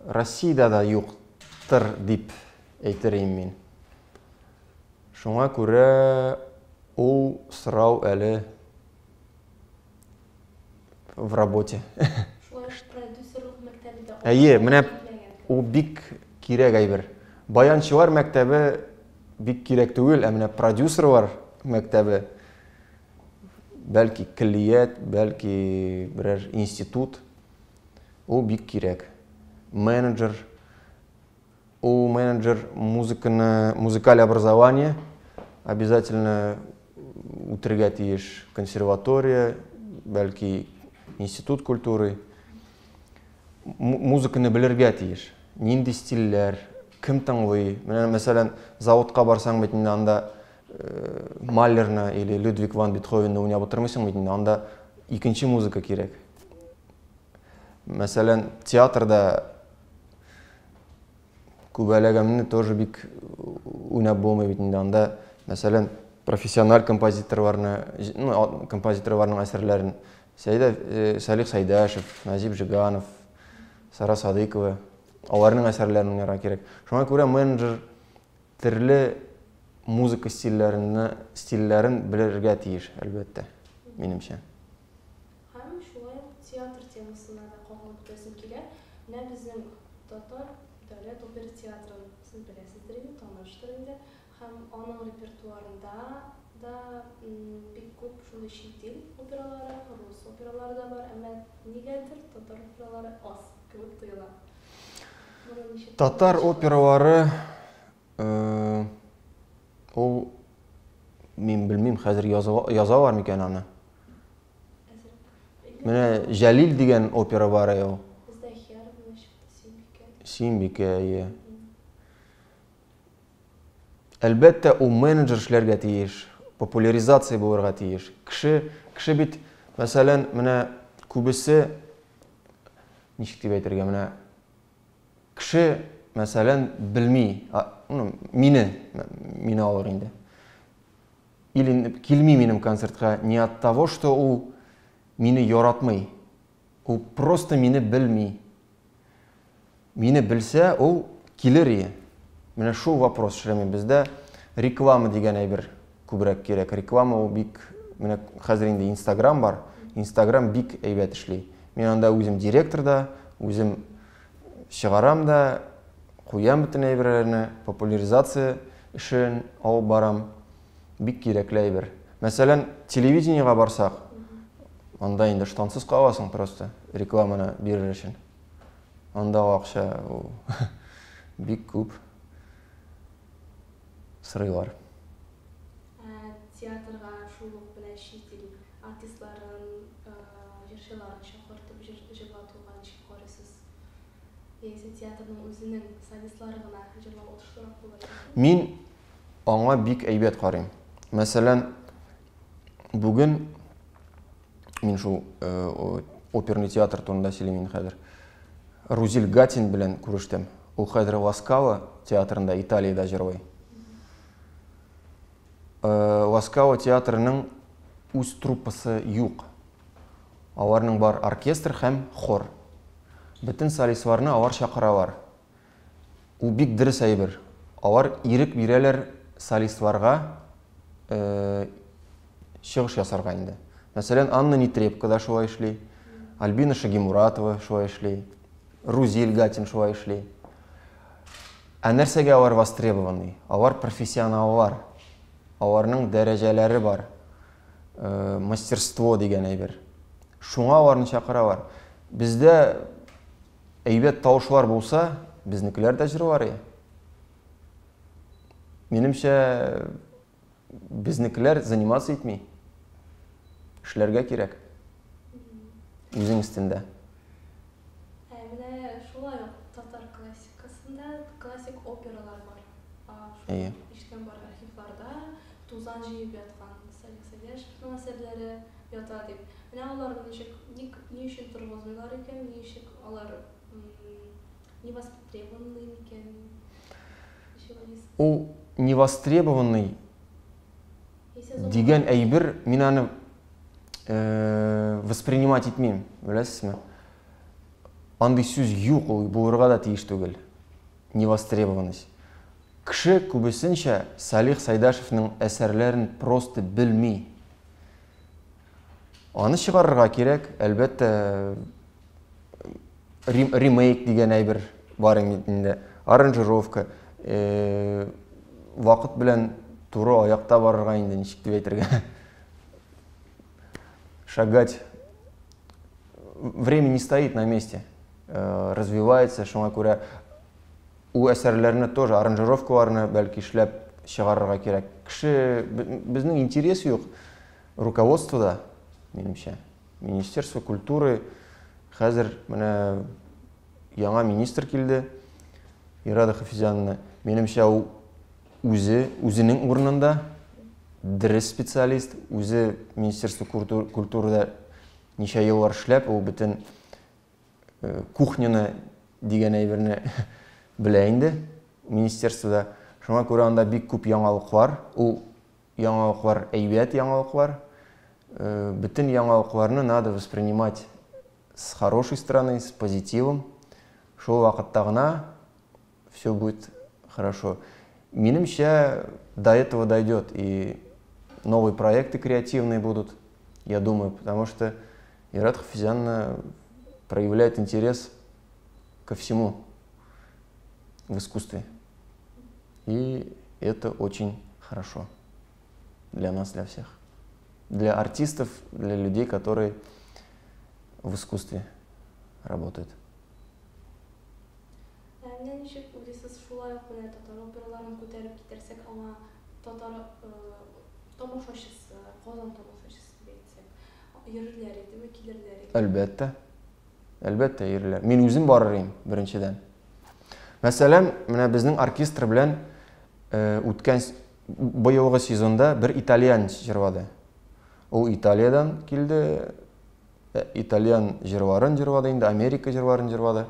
Россиядә дә юктыр дип әйтер идем мин. Шуңа күрә ул сорау әле в работе. Шулай ук продюсерлык мәктәбе дә Әйе, менә ул бик кирәк әйбер. Баянчылар мәктәбе бик кирәк түгел, ә менә продюсерлар мәктәбе, бәлки көллият, бәлки берәр институт, ул бик кирәк. Менеджер, ул менеджер музыканы, музыкаль образование обязательно үтергә тиеш, консерватория, бәлки институт культуры. Музыканы белергә тиеш. Нинди стильләр, кем тыңлый. Менә, мәсәлән, заводка барсаң бит инде анда Малерны или Людвиг ван Бетховенны уйнап утырмыйсың бит инде, анда икенче музыка кирәк. Мәсәлән, театрда Күбәләгәмне тоже бик уйнап булмый бит инде. Анда, мәсәлән, профессиональ композиторларны, ну, композиторларның әсәрләрен Сәйдә, Салих Сәйдәшев, Назип Жиганов, Сара Садыйкова, аларның әсәрләрен уйнарга кирәк. Шуңа күрә менеджер төрле музыка стильләрен, стильләрен белергә тиеш, әлбәттә, минемчә. Һәм шулай ук театр темасына да кагылып үтәсем килә. Менә безнең Татар дәүләт опера театрын сез беләсездер инде, таныштыр инде. Һәм аның репертуарында да бик күп шундый чит ил опералары, рус опералары да бар, әмма нигәдер татар опералары аз кебек тоела. Моны ничек Татар опералары ул мин белмим, хәзер язалар микән аны? Менә Җәлил дигән опера бар ул. Бездә Хияров менә чыкты, Сөембикә. Сөембикә, әйе. Әлбәттә, ул менеджер эшләргә тиеш, популяризация булырга тиеш. Кеше, кеше бит, мәсәлән, менә күбесе ничек дип әйтергә, менә кеше, мәсәлән, белми, ну, мине, мине алыр инде. Или килми минем концертка не от того, что ул мине яратмый, ул просто мине белми. Мине белсә, ул килер ие. Менә шул вопрос эшләми. Бездә реклама дигән әйбер күбрәк кирәк. Реклама ул бик, менә хәзер инде Инстаграм бар. Инстаграм бик әйбәт эшли. Мин анда үзем директор да, үзем чыгарам да, куям бөтен әйберләрне, популяризация эшен алып барам. Бик кирәкле әйбер. Мәсәлән, телевидениегә барсак, анда инде штансыз каласың просто рекламаны бирер өчен. Анда акча ул бик күп сорыйлар. Ә театрга шул ук менә чит ил артистларын, җырчыларын чакыртып җырлатуга ничек карыйсыз? Яисә театрның үзенең солистлары гына җырлау отышлырак булыр иде? Мин аңа бик әйбәт карыйм. Мәсәлән, бүген мин шул э, оперный театр турында сөйлим инде хәзер. Рузиль Гатин белән күрештем. Ул хәзер Ла Скала театрында Италиядә җырлый. Э, Ла Скала театрының үз труппасы юк. Аларның бар оркестр һәм хор. Бөтен солистларны алар чакыралар. Ул бик дөрес әйбер. Алар ирек бирәләр солистларга чыгыш ясарга инде. Мәсәлән, Анна Нетребко да шулай эшли, Альбина Шагимуратова шулай эшли, Рузиль Гатин шулай эшли. Ә нәрсәгә алар востребованный? Алар профессионаллар. Аларның дәрәҗәләре бар. Э, мастерство дигән әйбер. Шуңа аларны чакыралар. Бездә әйбәт тавышлар булса, безнекеләр дә җырлар иде. Минемчә, безнекеләр заниматься итми. Эшләргә кирәк. Үзең өстендә. Ә менә шулай ук татар классикасында классик опералар бар. Әйе. Ишеткән бар архивларда тузан җыеп яткан Салих Сәйдәшевның әсәрләре ята дип. Менә аларны ничек, ник, ни өчен торгызмыйлар икән, ничек алар не востребованный микән? Ничек уйлыйсыз? Ул не востребованный дигән әйбер, мин аны э, воспринимать итмим, беләсезме? Андый сүз юк, ул булырга да тиеш түгел. Невостребованность. Кеше күбесенчә Салих Сайдашевның әсәрләрен просто белми. Аны чыгарырга кирәк, әлбәттә, ремейк дигән әйбер бар инде, аранжировка, э, вакыт белән туры аякта барырга инде, ничек дип әйтергә. Шагать. Время не стоит на месте, э, развивается, шуңа күрә ул әсәрләрне тоже аранжировкаларны бәлки эшләп чыгарырга кирәк. Кеше безнең интерес юк руководствода, минемчә. Министерство культуры хәзер менә яңа министр килде, Ирада Хафизяновна. Минемчә, ул үзе үзенең урынында дөрес специалист, үзе Министерство культурада ничә еллар эшләп, ул бөтен э, кухняны дигән әйберне белә инде министерствода. Шуңа күрә анда бик күп яңалыклар. Ул яңалыклар әйбәт яңалыклар. Э, бөтен яңалыкларны надо воспринимать с хорошей стороны, с позитивом. Шул вакытта гына все будет хорошо. Минемчә, до этого дойдет и новые проекты креативные будут, я думаю, потому что Ират Хафизяновна проявляет интерес ко всему в искусстве. И это очень хорошо для нас, для всех. Для артистов, для людей, которые в искусстве работают. Ә менә ничек уйлыйсыз, шулай ук менә татар операларын күтәреп китерсәк, аңа татар э, тамашачысы, Казан тамашачысы дип әйтсәк, йөрерләр идеме, килерләр идеме? Әлбәттә. Әлбәттә йөрерләр. Мин үзем барыр идем, беренчедән. Мәсәлән, менә безнең оркестр белән э, үткән быелгы сезонда бер итальян җырлады. Ул Италиядән килде, Э, итальян җырларын җырлады инде, Америка җырларын җырлады.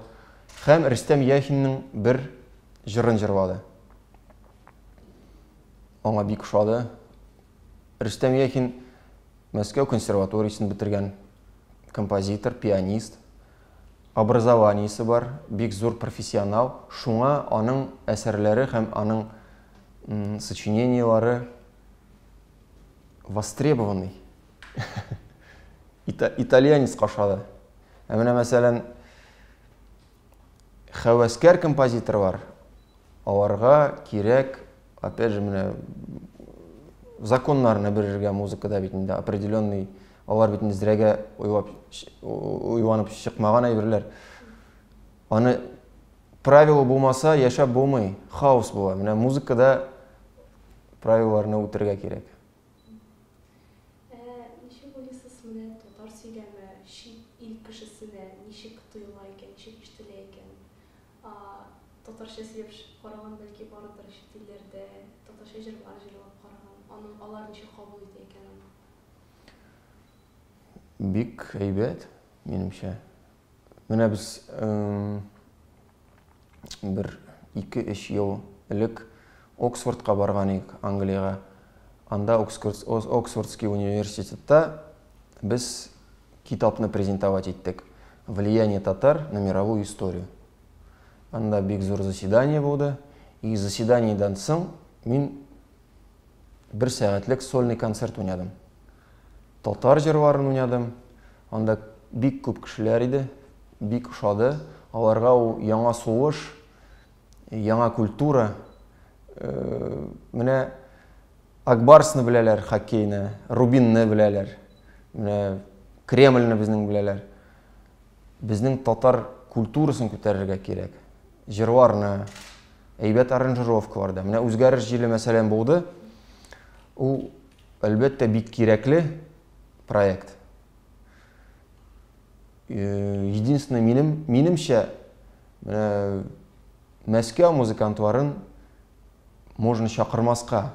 Һәм Рөстәм Яхинның бер җырын җырлады. Аңа бик ошады. Рөстәм Яхин Мәскәү консерваториясен бетергән композитор, пианист. Образованиесе бар, бик зур профессионал. Шуңа аның әсәрләре һәм аның сочинениелары востребованный. Итальянец кашады. Ә менә мәсәлән, хәвәскәр композиторлар, аларга кирәк, опять же, менә законнарны белергә музыкада бит инде определенный, алар бит инде зрәгә уйлап уйланып чыкмаган әйберләр. Аны правила булмаса, яшәп булмый, хаос була. Менә музыкада правилаларны үтәргә кирәк. Ә ничек уйлыйсыз, менә татар сөйләме чит ил кешесенә ничек тоела икән, ничек ишетелә икән? татарча сөйләп караган бәлки бардыр чит илләрдә, татарча җырлар җырлап караган. Аны алар ничек кабул итә икән аны? Бик әйбәт, минемчә. Менә без бер 2-3 ел элек Оксфордка барган идек, Англиягә. Анда Оксфордский университетта без китапны презентовать иттек. Влияние татар на мировую историю. Анда бик зур заседание булды. И заседаниедән соң мин бер сәгатьлек сольный концерт уйнадым. Татар җырларын уйнадым. Анда бик күп кешеләр иде, бик ошады. Аларга ул яңа сулыш, яңа культура. Менә Акбарсны беләләр, хоккейны, Рубинны беләләр. Менә Кремльне безнең беләләр. Безнең татар культурасын күтәрергә кирәк. Җырларны, әйбәт аранжировкаларда. Менә үзгәреш җиле мәсәлән булды. Ул әлбәттә бик кирәкле проект. Единственное, минем, минемчә, менә Мәскәү музыкантларын можно чакырмаска.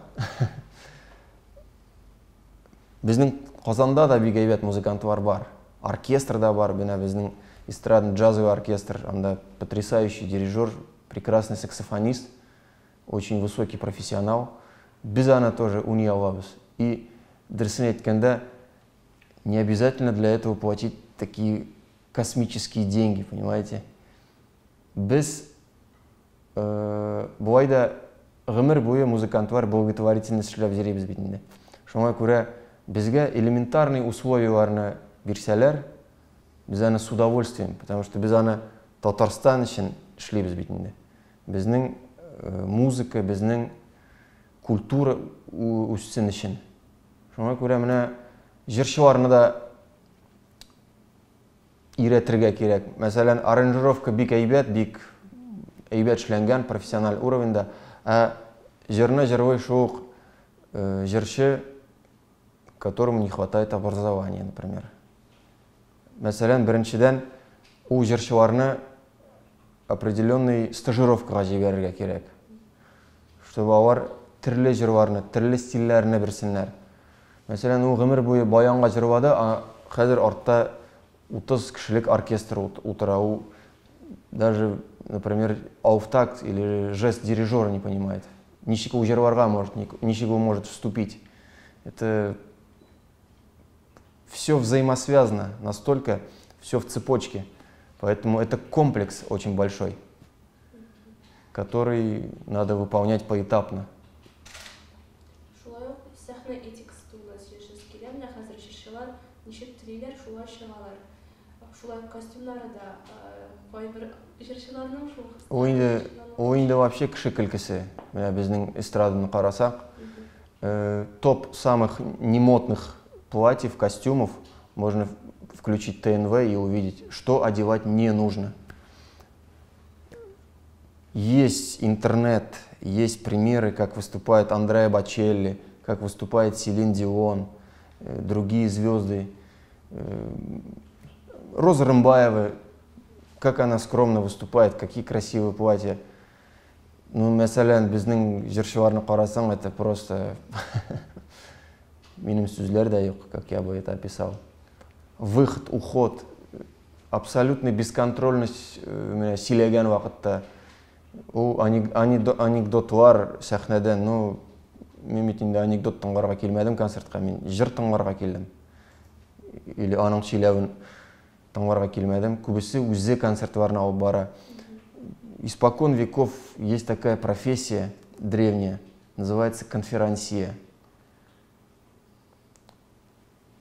Безнең Казанда да бик әйбәт музыкантлар бар. Оркестр да бар, менә безнең эстрадный джазовый оркестр, анда потрясающий дирижер, прекрасный саксофонист, очень высокий профессионал. Без аны тоже уйный алабыз. И дөресен әйткәндә, не обязательно для этого платить такие космические деньги, понимаете? Без болай да гомер буе музыкантлар благотворительность эшләп йөрибез бит инде. Шуңа күрә безгә элементарный условияләрне бирсәләр, без аны с удовольствием, потому что без аны Татарстан өчен эшлибез бит инде. Безнең музыка, безнең культура үссен өчен. Шуңа күрә менә җырчыларны да өйрәтергә кирәк. Мәсәлән, аранжировка бик әйбәт, бик әйбәт эшләнгән, профессиональ уровеньда. Ә җырны җырлый шул ук җырчы, которому не хватает образования, например. Мәсәлән, беренчедән, ул җырчыларны определенный стажировкага җибәрергә кирәк. Чтобы алар төрле җырларны, төрле стильләрне белсеннәр. Мәсәлән, ул гомер буе баянга җырлады, а хәзер артта 30 кешелек оркестр утыра. Ул даже, например, ауфтакт или жест дирижера не понимает. Ничек ул җырларга может, ничек ул может вступить. Это все взаимосвязано, настолько все в цепочке. Поэтому это комплекс очень большой, который надо выполнять поэтапно. Шулай ук сәхнә этикасы турында сөйләшәсе килә. Менә хәзер җырчылар ничек телиләр, шулай чыгалар. Шулай ук костюмнары да кайбер җырчыларның шул. Ул инде, ул инде вообще кеше көлкесе. Менә безнең эстраданы карасак, топ самых немодных платьев, костюмов можно включить ТНВ и увидеть, что одевать не нужно. Есть интернет, есть примеры, как выступает Андреа Бочелли, как выступает Селин Дион, другие звезды. Роза Рымбаева, как она скромно выступает, какие красивые платья. Ну, мәсәлән, безнең җырчыларны карасаң, это просто минем сүзләр дә юк, как я бы это описал. Выход, уход, абсолютный бесконтрольность менә сөйләгән вакытта. Ул анекдотлар сәхнәдән, ну, мин бит инде анекдот тыңларга килмәдем концертка, мин җыр тыңларга килдем. Или аның сөйләвен тыңларга килмәдем. Күбесе үзе концертларны алып бара. Испокон веков есть такая профессия древняя, называется конферансье.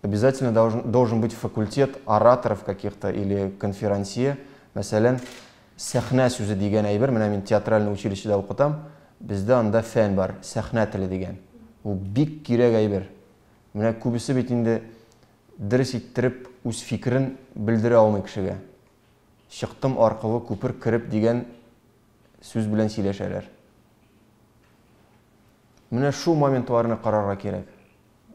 Обязательно должен быть факультет ораторов каких-то или конферансье. Мәсәлән, сәхнә сүзе дигән әйбер, менә мин театральный училищеда укытам, бездә анда фән бар, сәхнә теле дигән. Ул бик кирәк әйбер. Менә күбесе бит инде дөрес иттереп үз фикерен белдерә алмый кешегә. Чыктым аркылы күпер кереп дигән сүз белән сөйләшәләр. Менә шул моментларны карарга кирәк.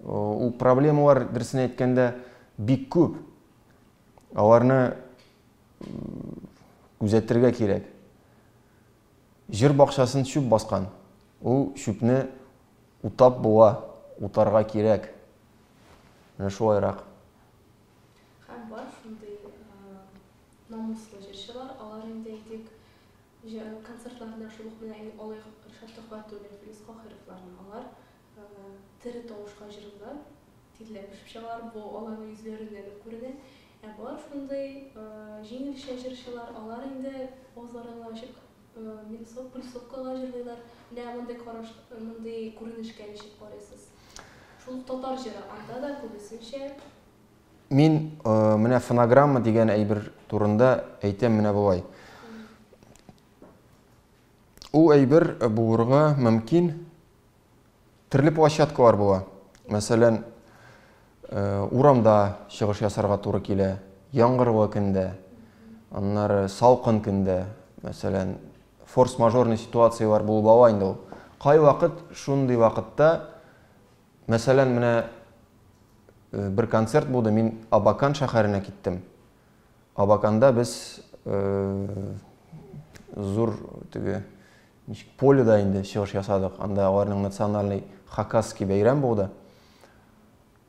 Ул проблемалар, дөресен әйткәндә, бик күп. Аларны күзәтергә кирәк. Җыр бакчасын чүп баскан. Ул чүпне утап була, утарга кирәк. Менә шулайрак. Һәм бар шундый намуслы җырчылар, алар инде, әйтик, концертларында шул ук менә алыйк Ришат Төхвәтуллин, Филүс Каһировларны, алар тере тавышка җырлыйлар, тирләп пешеп чыгалар, бу аларның йөзләреннән үк күренә. Ә бар шундый җиңелчә җырчылар, алар инде авызларын гына ачып минусовка, плюсовкага җырлыйлар. Менә мондый караш, мондый күренешкә ничек карыйсыз? Шул ук татар җыры, анда да күбесенчә. Мин менә фонограмма дигән әйбер турында әйтәм менә болай. Ул әйбер булырга мөмкин төрле площадкалар була. Мәсәлән, урамда чыгыш ясарга туры килә, яңгырлы көндә, аннары салкын көндә, мәсәлән, форс-мажорный ситуацияләр булып ала инде ул. Кайвакыт шундый вакытта, мәсәлән, менә бер концерт булды, мин Абакан шәһәренә киттем. Абаканда без зур теге ничек поледа инде чыгыш ясадык. Анда аларның национальный хакасский бәйрәм булды.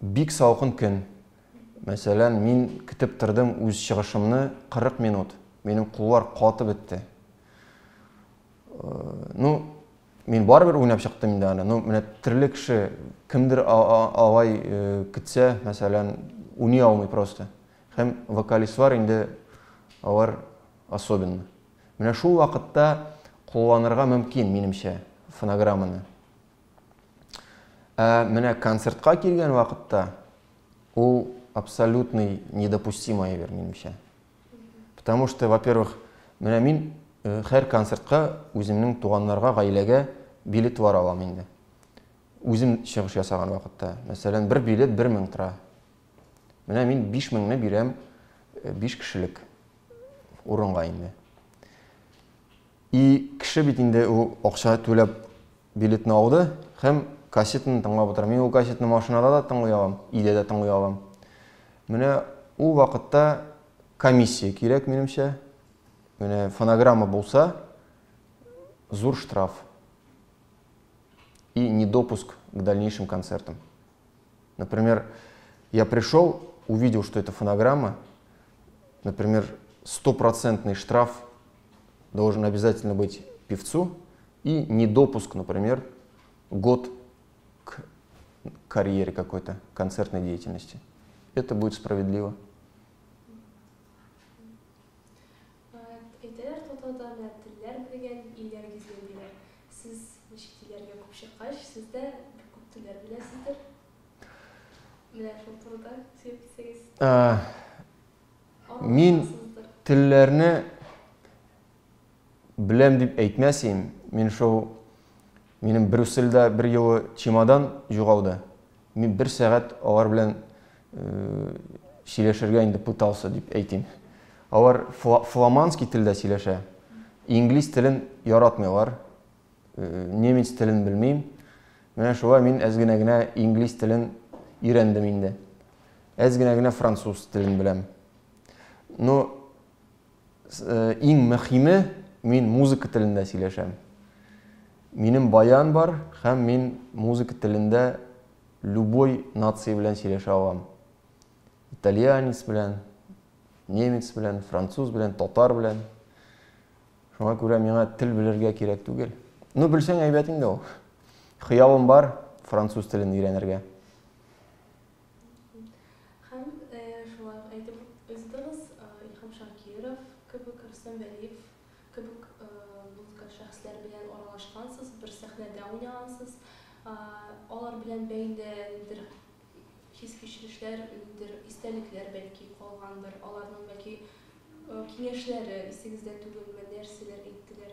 Бик салкын көн. Мәсәлән, мин көтеп тордым үз чыгышымны 40 минут. Минем куллар катып бетте. Ну, мин барыбер уйнап чыктым инде аны. Ну, менә төрле кеше, кемдер алай көтсә, мәсәлән, уйный алмый просто. Һәм вокалистлар инде алар особенно. Менә шул вакытта кулланырга мөмкин, минемчә, фонограмманы. Ә менә концертка килгән вакытта ул абсолютный недопустимый әйбер, минемчә. Потому что, во-первых, менә мин һәр концертка үземнең туганнарга, гаиләгә билетлар алам инде. Үзем чыгыш ясаган вакытта. Мәсәлән, бер билет 1000 тора. Менә мин 5000-не бирәм 5 кешелек урынга инде. И кеше бит инде ул акча түләп билетны алды һәм кассетаны тыңлап утыра. Мин ул кассетаны машинада да тыңлый алам, өйдә дә тыңлый алам. Менә ул вакытта комиссия кирәк, минемчә. Менә фонограмма булса, зур штраф и недопуск к дальнейшим концертам. Например, я пришел, увидел, что это фонограмма. Например, стопроцентный штраф должен обязательно быть певцу и недопуск, например, год к карьере какой-то, концертной деятельности. Это будет справедливо. Әйтәләр, татарда менә телләр белгән, илләр гизгән диләр. Сез чит илләргә күп чыккач, сез дә бик күп телләр беләсездер. Менә шул турыда сөйләп китсәгез. Мин телләрне беләм дип әйтмәс идем. Мин шул минем Брюссельдә бер юлы чемодан югалды. Мин бер сәгать алар белән сөйләшергә инде пытался дип әйтим. Алар фламандский телдә сөйләшә. Инглиз телен яратмыйлар. Немец телен белмим. Менә шулай мин әз генә генә инглиз телен өйрәндем инде. Әз генә генә француз телен беләм. Но иң мөһиме, мин музыка телендә сөйләшәм. Минем баян бар һәм мин музыка телендә любой нация белән сөйләшә алам. Итальянец белән, немец белән, француз белән, татар белән. Шуңа күрә миңа тел белергә кирәк түгел. Ну, белсәң әйбәт инде ул. Хыялым бар француз телен өйрәнергә. Һәм шулай ук әйтеп уздыгыз, Илһам Шакиров кебек, Рөстәм Вәлиев кебек музыкаль шәхесләр белән аралашкансыз, бер сәхнәдә уйнагансыз. Алар белән бәйле ниндидер хис-кичерешләр, ниндидер истәлекләр бәлки калгандыр, аларның бәлки киңәшләре исегездә түгелме, нәрсәләр әйттеләр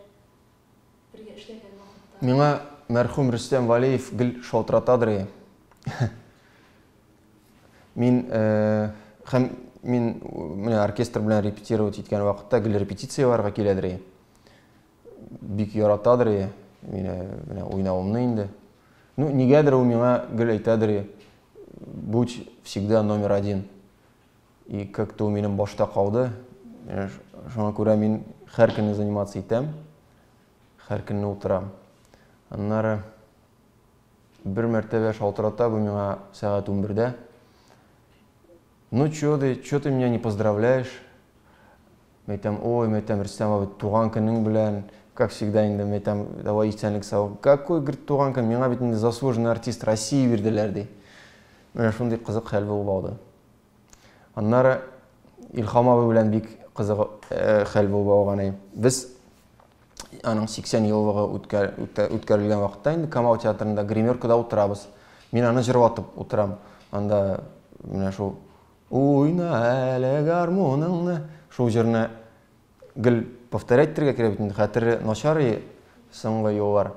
бергә эшләгән вакытта? Миңа мәрхүм Рөстәм Вәлиев гел шалтыратадыр иде. Мин һәм мин менә оркестр белән репетировать иткән вакытта гел репетицияләргә киләдер иде. Бик яратадыр иде мине, менә уйнавымны инде. Ну, нигәдер ул миңа гел әйтәдер иде, будь всегда номер один. И как-то ул минем башта калды. Шуңа күрә мин һәр көнне заниматься итәм. Һәр көнне утырам. Аннары бер мәртәбә шалтырата бу миңа сәгать 11-дә. Ну чё ты, чё ты меня не поздравляешь? Мәйтәм, ой, мәйтәм, Рөстәм абый, туган көнең белән, как всегда инде, мәйтәм, давай исәнлек саулык. Какой, говорит, туган көн, миңа бит инде заслуженный артист России бирделәр, ди. Менә шундый кызык хәл булып алды. Аннары Илһам абый белән бик кызык хәл булып алган. Без аның 80 еллыгы үткәрелгән вакытта инде Камал театрында гримеркада утырабыз. Мин аны җырлатып утырам. Анда менә шул «Уйна әле гармуныңны» шул җырны гел повторять итәргә кирәк бит инде, хәтере начар и соңгы еллар.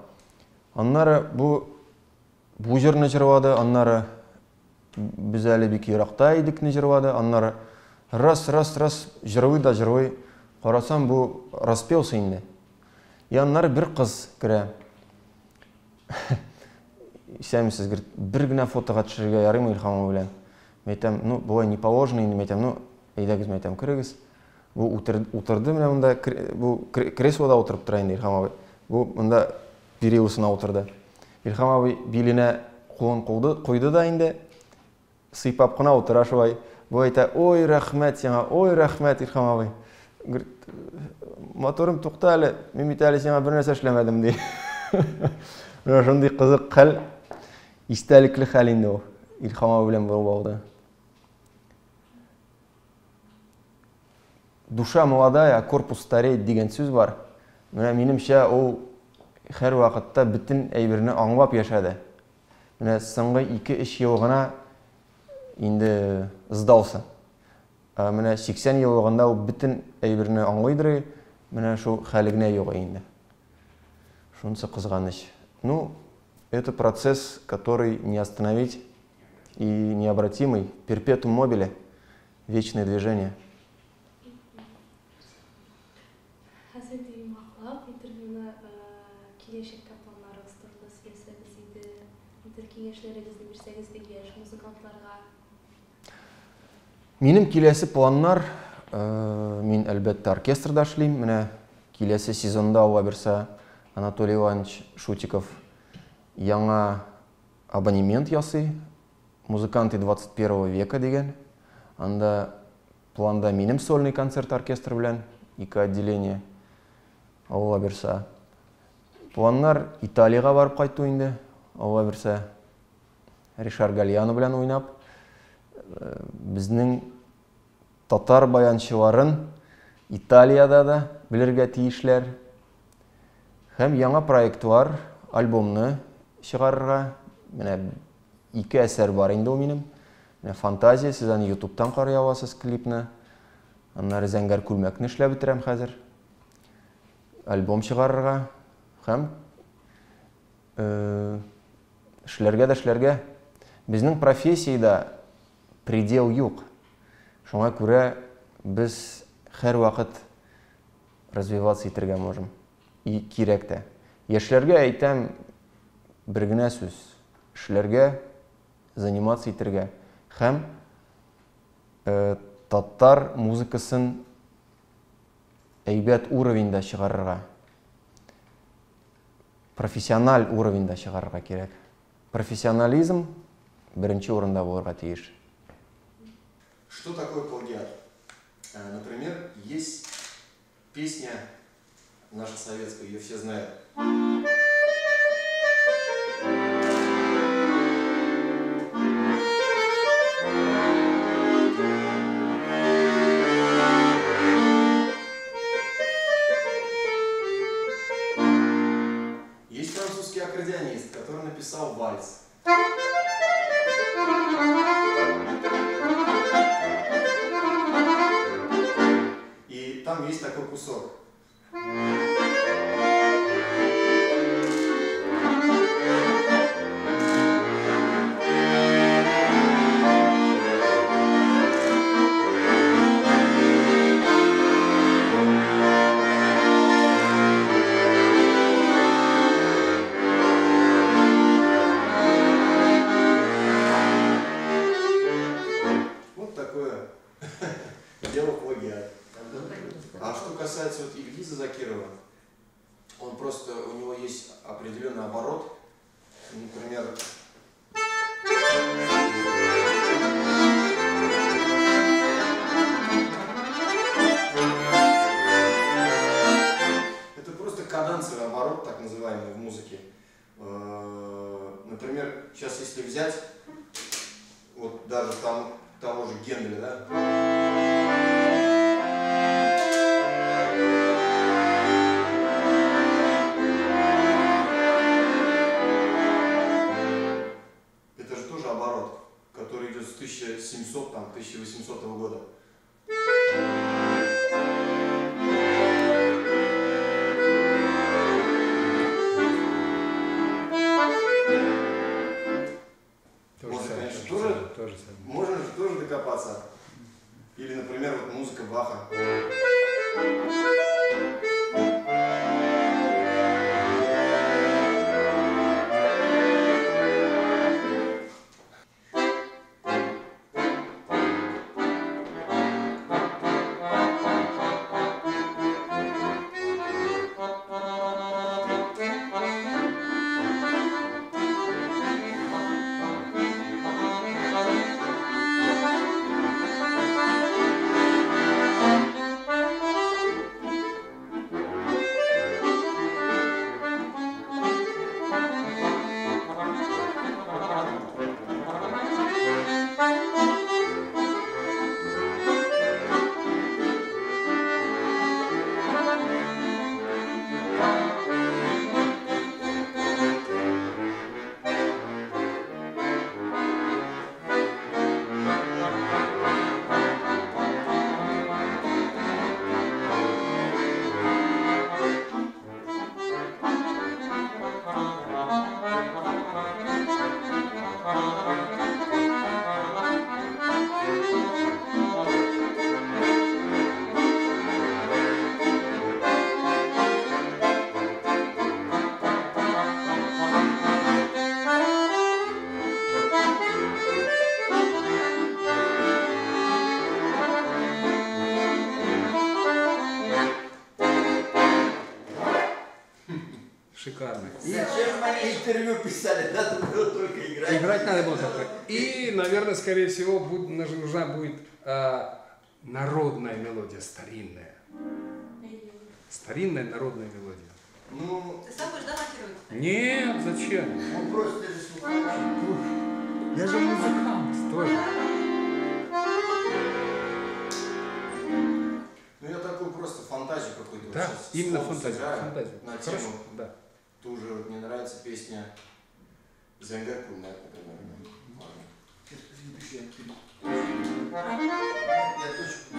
Аннары бу җырны җырлады, аннары без әле бик еракта идекне җырлады, аннары раз, раз, раз җырлый да җырлый. Карасам, бу распелся инде. И аннары бер кыз керә. Исәнмесез, говорит, бер генә фотога төшерергә ярыймы Илһам абый белән? Мин әйтәм, ну, болай не положено инде, мин әйтәм, ну, әйдәгез, мин әйтәм, керегез. Бу утырды менә монда, бу креслода утырып тора инде Илһам абый. Бу монда периласына утырды. Илһам абый биленә кулын куйды да инде, сыйпап кына утыра шулай. Бу әйтә, ой, рәхмәт сиңа, ой, рәхмәт, Илһам абый. Говорит, моторым тукта әле, мин бит әле сиңа бер нәрсә эшләмәдем, ди. Менә шундый кызык хәл, истәлекле хәл инде ул. Илһам абый белән булып алды. Душа молодая, а корпус стареет дигән сүз бар. Менә минемчә ул һәр вакытта бөтен әйберне аңлап яшәде. Менә соңгы 2-3 ел гына инде сдался. Ә менә 80 еллыгында ул бөтен әйберне аңлыйдыр, менә шул хәле генә юк инде. Шунысы кызганыч. Ну, это процесс, который не остановить и необратимый. Перпетум мобиле, вечное движение. Хәзер инде йомгаклап, интервьюны киләчәккә планнарыгыз турында сөйләсәгез иде, нидер киңәшләрегезне бирсәгез иде яшь музыкантларга. Минем киләсе планнар, мин әлбәттә оркестрда эшлим. Менә киләсе сезонда Алла бирсә, Анатолий Иванович Шутиков яңа абонемент ясый, Музыканты 21 века дигән. Анда планда минем сольный концерт оркестр белән, ике отделение. Алла бирсә. Планнар Италиягә барып кайту инде, Алла бирсә. Ришар Гальяно белән уйнап, безнең татар баянчыларын Италиядә дә белергә тиешләр. Һәм яңа проектлар, альбомны чыгарырга. Менә ике әсәр бар инде ул минем. Менә Фантазия, сез аны YouTube'тан карый аласыз клипны. Аннары Зәңгәр күлмәкне эшләп бетерәм хәзер. Альбом чыгарырга һәм эшләргә дә эшләргә. Безнең профессиядә предел юк. Шуңа күрә без һәрвакыт развиваться итәргә можем. И кирәк тә. Яшьләргә әйтәм бер генә сүз. Эшләргә, заниматься итәргә һәм татар музыкасын әйбәт уровеньда чыгарырга. Профессиональ уровеньда чыгарырга кирәк. Профессионализм беренче урында булырга тиеш. Что такое плагиат? Например, есть песня наша советская, ее все знают. Есть французский аккордеонист, который написал вальс. И там есть такой кусок. Вот такое дело плагиат. А что касается вот Ильгиза Закирова, Например, сейчас если взять, вот даже там, того же Генделя, да? Это же тоже оборот, который идет с 1700, там, 1800 года. Можно же тоже докопаться. Или, например, вот музыка Баха. Шикарно. Зачем они интервью писали? Надо было только играть. Играть надо было только. И, наверное, скорее всего, нужна будет народная мелодия, старинная. Старинная народная мелодия. Ну, ты сам будешь, да, монтировать? Нет, зачем? Он просто же слухач. Я же музыкант тоже. Ну, я такую просто фантазию какую-то. Да, вот именно фантазию. Фантазию. На тему. Хорошо, да. Тоже вот мне нравится песня Зенгер Кульнер, например. Я точку.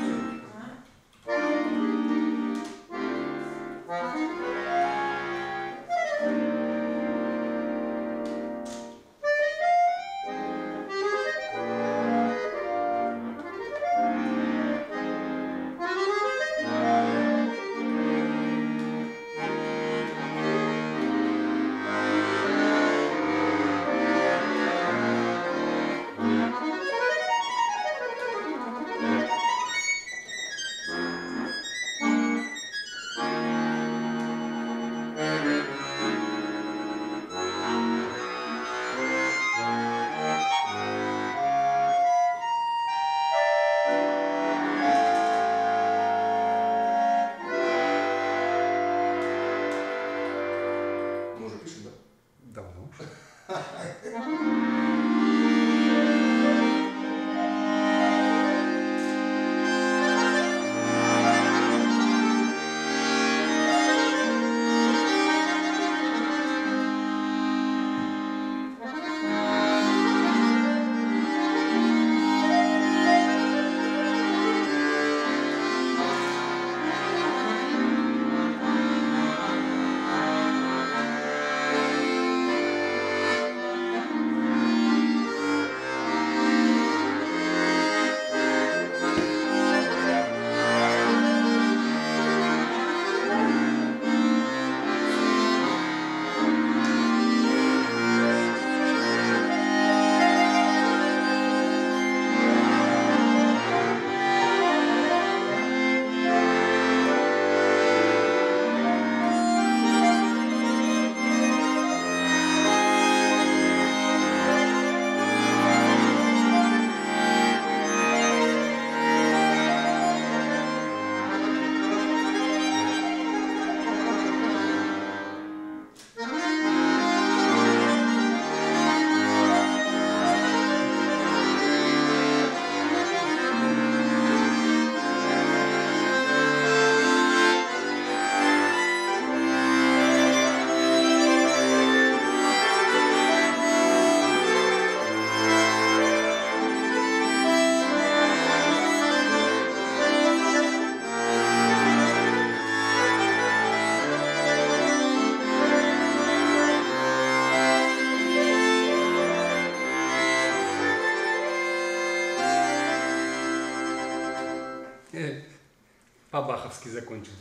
По-баховски закончил.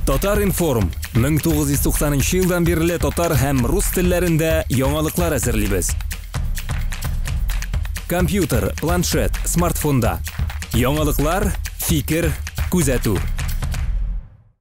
Татар-информ 1990 елдан бирле татар һәм рус телләрендә яңалыклар әзерлибез. Компьютер, планшет, смартфонда. Яңалыклар, фикер, күзәтү.